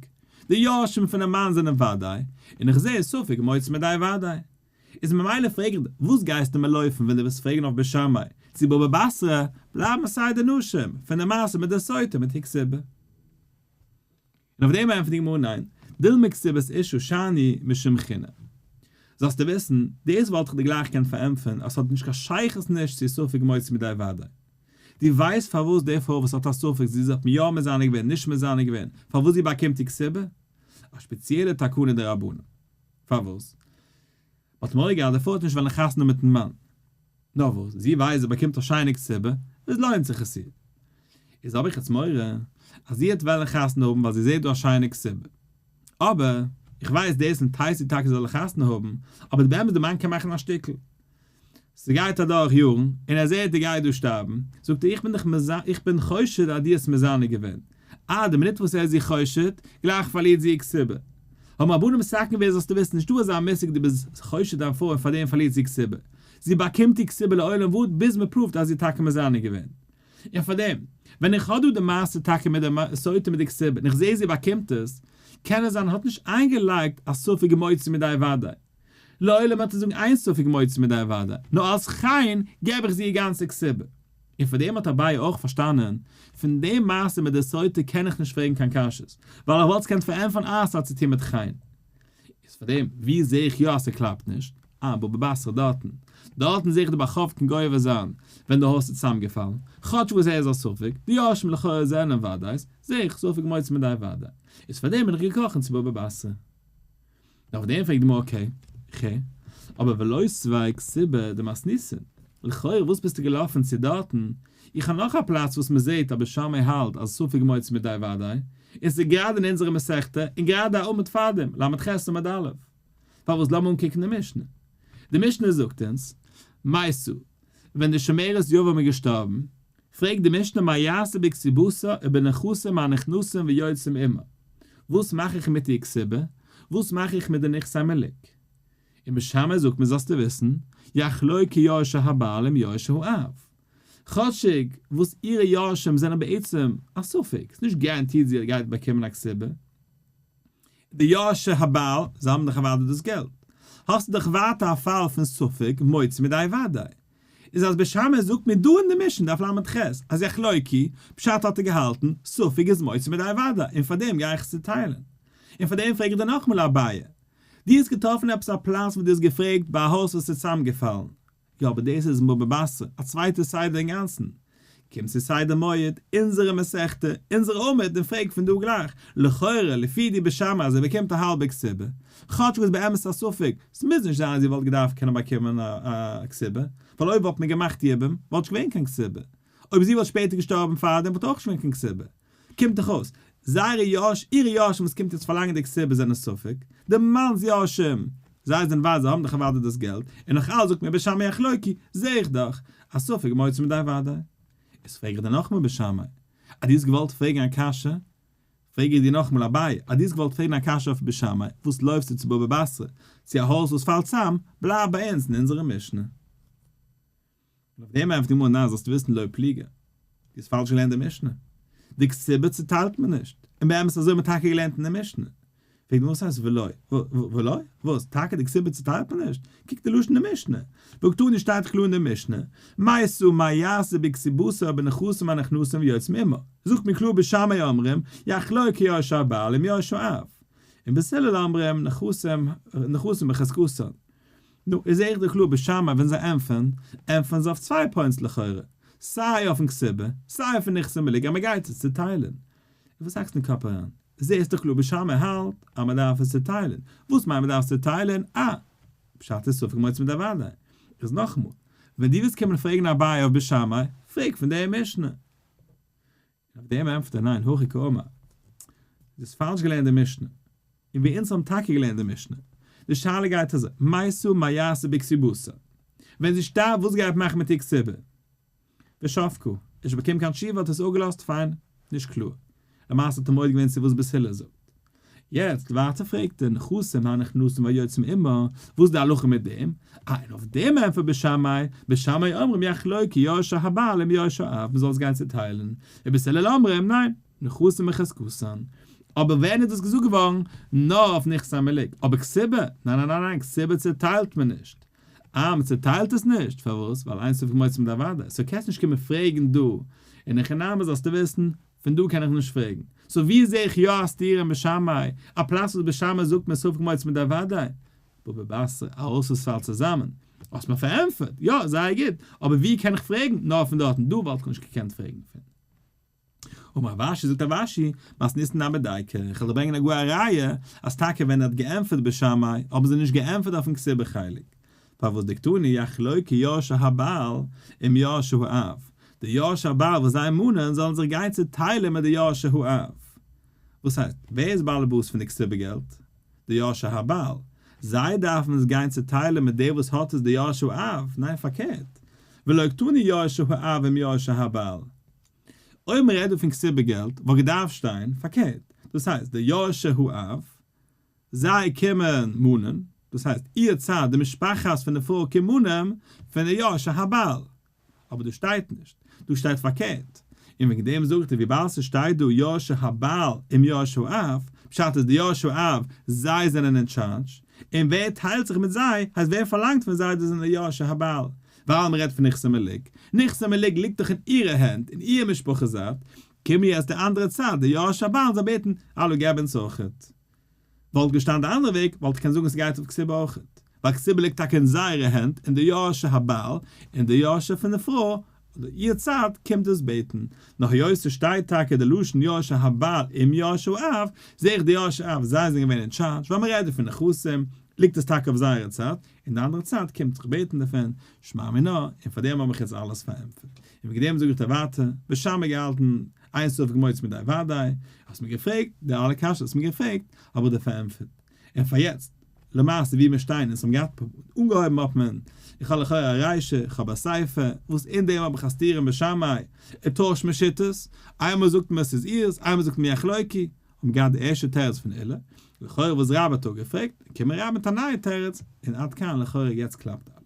די יורשים פונעם מאן זענען וודאי, און איך זעה ספק מוציא מידי וודאי. איז ממילא פרעג איך דיר, וואס גייסטו מיר לויפן ווען דו וועסט פרעגן אויף בית שמאי, צו בבא בתרא, בלייבן סדר נשים, פון די מעשה מיט די סוטה מיט איר כתובה. און אויף דעם ענטפערט די גמרא ניין, דילמא כתובת אשה שאני משום חינא. זאלסטו וויסן, דאס וואלט איך דיר גלייך געקענט פארענטפערן אז ס'האט נישט קיין שייכות נישט צו ספק מוציא מידי וודאי. דו ווייסט פארוואס די פרוי וואס האט א ספק צו זי האט יא מזנה געווען נישט מזנה געווען פארוואס זי באקומט איר כתובה? א שפעציעלע תקנה דרבנן. פארוואס? מ'האט מורא געהאט די פרוי האט נישט וועלן חתונה מיטן מאן. נאר וואס, זי ווייסט זי באקומט א שיינע כתובה, איז לוינט זיך עס איר. איז האב איך יעצט מורא אז זי העט וועלן חתונה האבן ווייל זי זעט דא א שיינע כתובה. אבער, איך ווייס דאס און טייס זי טאקע זאל חתונה האבן, אבער באמת די מאן קען מאכן א שטיקל. ס'גייט אדורך יארן, און ער זעט די גייט דא שטארבן, זאגט ער איך בין דיך מזנה, איך בין חושד אז דו האסט מזנה געווען. אה, די מינוט וואס ער איז איר חושד, גלייך פארלירט זי איר כתובה. האבן רבנים מתקן געווען זאלסטו וויסן, נישטא אזא מושג דו ביסט חושד דיין פרוי און פארדעם פארלירט זי כתובה. זי באקומט איר כתובה לעולם ועד ביז מען prove ט אז זי האט טאקע מזנה געווען. און פארדעם, ווען איך האב דא די מעשה טאקע מיט די סוטה מיט די כתובה און איך זע זי באקומט עס, קען עס זיין האט נישט איינגעלייגט א ספק מוציא מידי וודאי. לעולם וועט ער זאגן אין ספק מוציא מידי וודאי, נאר אלס חן געב איך זי איר גאנצע כתובה. און פאר דעם האט אביי אויך פארשטאנען, פון די מעשה מיט די סוטה קען איך נישט פרעגן קיין קשיות, ווייל איך וואלט עס געקענט פארענטפערן אז ס'האט צו טון מיט חן. איז פאר דעם, ווי זע איך יא אז ס'קלאפט נישט? אה, בבא בתרא דארטן. דארטן זע איך די בעל חוב קען גובה זיין ווען די הויז איז צוזאמגעפאלן, כאטש וואס ער איז א ספק, די יורשים לכאורה זענען וודאי'ס, זע איך ספק מוציא מידי וודאי. איז פאר דעם בין איך געקראכן צו בבא בתרא. אויף דעם פרעגט די גמרא אקעי, ח, אבער ולא סבי כתובה דמתניתין, לכאורה וואס ביסטו געלאפן צו דארטן, איך האב נאך א פלאץ וואס מען זעט אז בית שמאי האלט אז ספק מוציא מידי וודאי, און ס'איז גראדע אין אונזערע מסכתא, און גראדע א עמוד פארדעם, ל"ח עמוד א'. פארוואס לאמיר אנקוקן די משנה. די משנה זאגט אונז, מתה, ווען די שומרת יבם איז געשטארבן, פרעגט די משנה מה יעשה בכתובתה ובנכסים הנכנסים ויוצאים עמה, וואס מאך איך מיט איר כתובה, וואס מאך איך מיט די נכסי מלוג? און בית שמאי זאגט מיר זאלסטו וויסן, יחלוקו יורשי הבעל עם יורשי האב. כאטשיג וואס אירע יורשים זענען בעצם א ספק, ס'נישט guaranteed זי גייט באקומען א כתובה. די יורשי הבעל, זיי האבן דאך אוודאי דאס געלט. האסטו דאך ווייטער א פאל פון ספק מוציא מידי וודאי. איז אז בית שמאי זאגט מיר דא אין די משנה דף ל"ח אז יחלוקו, פשט האט ער געהאלטן, ספק איז מוציא מידי וודאי און פארדעם גיי איך עס צוטיילן. און פארדעם פרעג איך דיר נאכאמאל אביי, דו האסט געטראפן עפעס א פלאץ וואס דו האסט געפרעגט ביי א הויז וואס איז צוזאמגעפאלן, יא אבער דאס איז בבא בתרא, א צווייטע סדר אינגאנצן. קום צו סדר מועד, אונזערע מסכתא, אונזער עמוד און פרעג פון דא גלייך, לכאורה לפי די בית שמאי אז ער באקומט א האלבע כתובה, כאטש וואס באמת איז א ספק, ס'מוז נישט זיין אז זי וואלט געדארפט קענען באקומען א כתובה, ווייל אויב וואלט מען געמאכט יבום וואלט נישט געווען קיין כתובה, אויב זי וואלט שפעטער געשטארבן פארדעם וואלט אויך נישט געווען קיין כתובה. קומט דאך אויס, זייערע יורש, אירע יורשים וואס קומט יעצט פארלאנגען די כתובה זענען ספק, די מאנ'ס יורשים, זיי זענען ווייל זיי האבן דאך אוודאי דאס געלט, און נאך אלץ זאגט מיר בית שמאי יחלוקו, זעה איך דאך אז ספק מוציא מידי וודאי. איז פרעג איך דיר נאכאמאל בית שמאי, אז דו האסט געוואלט פרעגן א קשיא, פרעג איך דיר נאכאמאל אביי, אז דו האסט געוואלט פרעגן א קשיא אויף בית שמאי, וואס לויפסטו צו בבא בתרא, צו א הויז וואס פאלט צאם, בלייב ביי אונז אין אונזערע משנה. און אויף דעם ענטפערט די גמרא ניין זאלסטו וויסן לא פליגי, דו האסט פאלש געלערנט די משנה, די כתובה צוטיילט מען נישט, און באמת אזוי האט מען טאקע געלערנט אין די משנה, פרעגט די גמרא וואס הייסט ולא, ולא? וואס? טאקע די כתובה צוטיילט מען נישט? קוק די לשון אין די משנה, והקתני שטייט קלאר אין די משנה, מתה מה יעשה בכתובתה ובנכסים הנכנסים ויוצאים עמה, זאגט מיר קלאר בית שמאי אומרים, יחלוקו יורשי הבעל עם יורשי האב, און בית הלל אומרים נכסים בחזקתן. נו, איז זעה איך דיר קלאר בית שמאי ווען זיי ענטפערן, ענטפערן זיי אויף צוויי points לכאורה, סיי אויפן כתובה, סיי אויפן נכסי מלוג אז מען גייט עס צוטיילען. און וואס האקסטו אין קאפ אריין? זעהסט דאך קלאר בית שמאי האלט אז מען דארף עס צוטיילען. וואס מיינט מען דארף עס צוטיילען? אה! פשט איז ספק מוציא מידי וודאי. איז נאכאמאל, ווען דו ווילסט קומען פרעגן אביי אויף בית שמאי, פרעג פון די משנה. אויף דעם ענטפערט ער ניין, הכי קאמר. דו האסט פאלש געלערנט די משנה. און ווי אונז האבן טאקע געלערנט די משנה. די שאלה גייט אזוי, מתה מה יעשה בכתובתה. ווען זי שטארבט וואס גייט מאכן מיט איר כתובה? ושבקה, נישט באקומען קיין תשובה האט עס אפגעלאזט, פיין, נישט קלאר. למעשה האט ער מודה געווען צו וואס בית הלל זאגט. יעצט ווייטער פרעגט ער, נכסים הנכנסים והיוצאים עמה, וואס איז די הלכה מיט דעם? אה, און אויף דעם ענטפערט בית שמאי, בית שמאי אומרים יחלוקו יורשי הבעל עם יורשי האב, מען זאל עס גיין צוטיילן, ובית הלל אומרים ניין, נכסים בחזקתן. אבער ווען איז דאס געזאגט געווארן? נאר אויף נכסי מלוג, אבער כתובה? ניין ניין ניין ניין, כתובה צוטיילט מען נישט. אה, מען צוטיילט עס נישט? פארוואס? ווייל אין ספק מוציא מידי וודאי, so קענסט נישט קומען פרעגן דא, אין הכי נמי זאלסטו וויסן. פון דא קען איך נישט פרעגן. so ווי זע איך יא א סתירה אין בית שמאי, א פלאץ וואס בית שמאי זאגט מיר ספק מוציא מידי ודאי? בבא בתרא, אלעס וואס פאלט צוזאמען. האסט מיר פארענטפערט, יא, זייער גוט, אבער ווי קען איך פרעגן? נאר פון דארטן, דא וואלט איך נישט געקענט פרעגן פון. אמר רב אשי, זאגט רב אשי, מתניתין נמי דייקא, איך וועל דיר ברענגען א גאר א ראיה, אז טאקע ווען ער האט געענטפערט בית שמאי, האבן זיי נישט געענטפערט אויפן כתובה חלק. פארוואס דקתני יחלוקו יורשי הבעל עם יורשי האב, די יורשי הבעל וואס זיי מאנען זאלן זיך גיין צוטיילען מיט די יורשי האב. וואס הייסט, ווער איז באלעבאס פון די כתובה געלט? די יורשי הבעל. זיי דארפן עס גיין צוטיילען מיט דער וואס האט עס די יורשי האב, ניין פארקערט, ולא קתני יורשי האב עם יורשי הבעל. אויב מען רעדט דא פון כתובה געלט וואלט געדארפט שטיין פארקערט, דאס הייסט די יורשי האב, זיי קומען מאנען, דאס הייסט איר צד, די משפחת פון די פרוי קומט מאנען פון די יורשי הבעל, אבער דא שטייט נישט, דא שטייט פארקערט, און וועגן דעם זאגט ער וויבאלד ס'שטייט דא יורשי הבעל עם יורשי האב, פשט איז די יורשי האב זיי זענען אין טשארדזש, און ווער טיילט זיך מיט זיי, הייסט ווער פארלאנגט פון זיי דאס זענען די יורשי הבעל, ווייל מ'רעדט פון נכסי מלוג, נכסי מלוג ליגט דאך אין אירע הענט, אין איר משפחה זייט, קומען יעצט די אנדערע צד, די יורשי הבעל זיי בעטן, האלא געב אונז אויכעט. וואלט געשטאנען די אנדערע וועג וואלט איך קענען זאגן ס'גייט אויף כתובה אויכעט, ווייל כתובה ליגט טאקע אין זייערע הענט און די יורשי הבעל און די יורשי פון די פרוי אדער איר צד קומט דאס בעטן, נאר היות ס'שטייט טאקע די לשון יורשי הבעל עם יורשי האב, זעה איך די יורשי האב זיי זענען געווען אין טשארדזש, ווייל מ'רעדט דא פון נכסים ליגט עס טאקע אויף זייערע צד, און די אנדערע צד קומט זיך בעטן דערפון, שמע מינה, און פאר דעם האב איך יעצט אלעס פארענטפערט. און וועגן דעם זאג איך דיר ווייטער, בית שמאי געהאלטן אין ספק מוציא מידי ודאי, האסט מיר געפרעגט, די אלע קשיות האסט מיר געפרעגט, האב איך דיר פארענטפערט. און פאר יעצט, למעשה ווי מיר שטייען אונז האבן געהאט אנגעהויבן האט מען, איך האב לכאורה א רישא, איך האב א סיפא, וואס אין דעם האב איך א סתירה אין בית שמאי, ער טוישט מיר שיטות, איינמאל זאגט מען עס איז אירס, איינמאל זאגט מען יחלוקו, האבן געהאט די ערשטע תירוץ פון עולא, לכאורה וואס רבה האט אפגעפרעגט, קומען רבה מיט א נייע תירוץ, און עד כאן לכאורה יעצט קלאפט אלעס.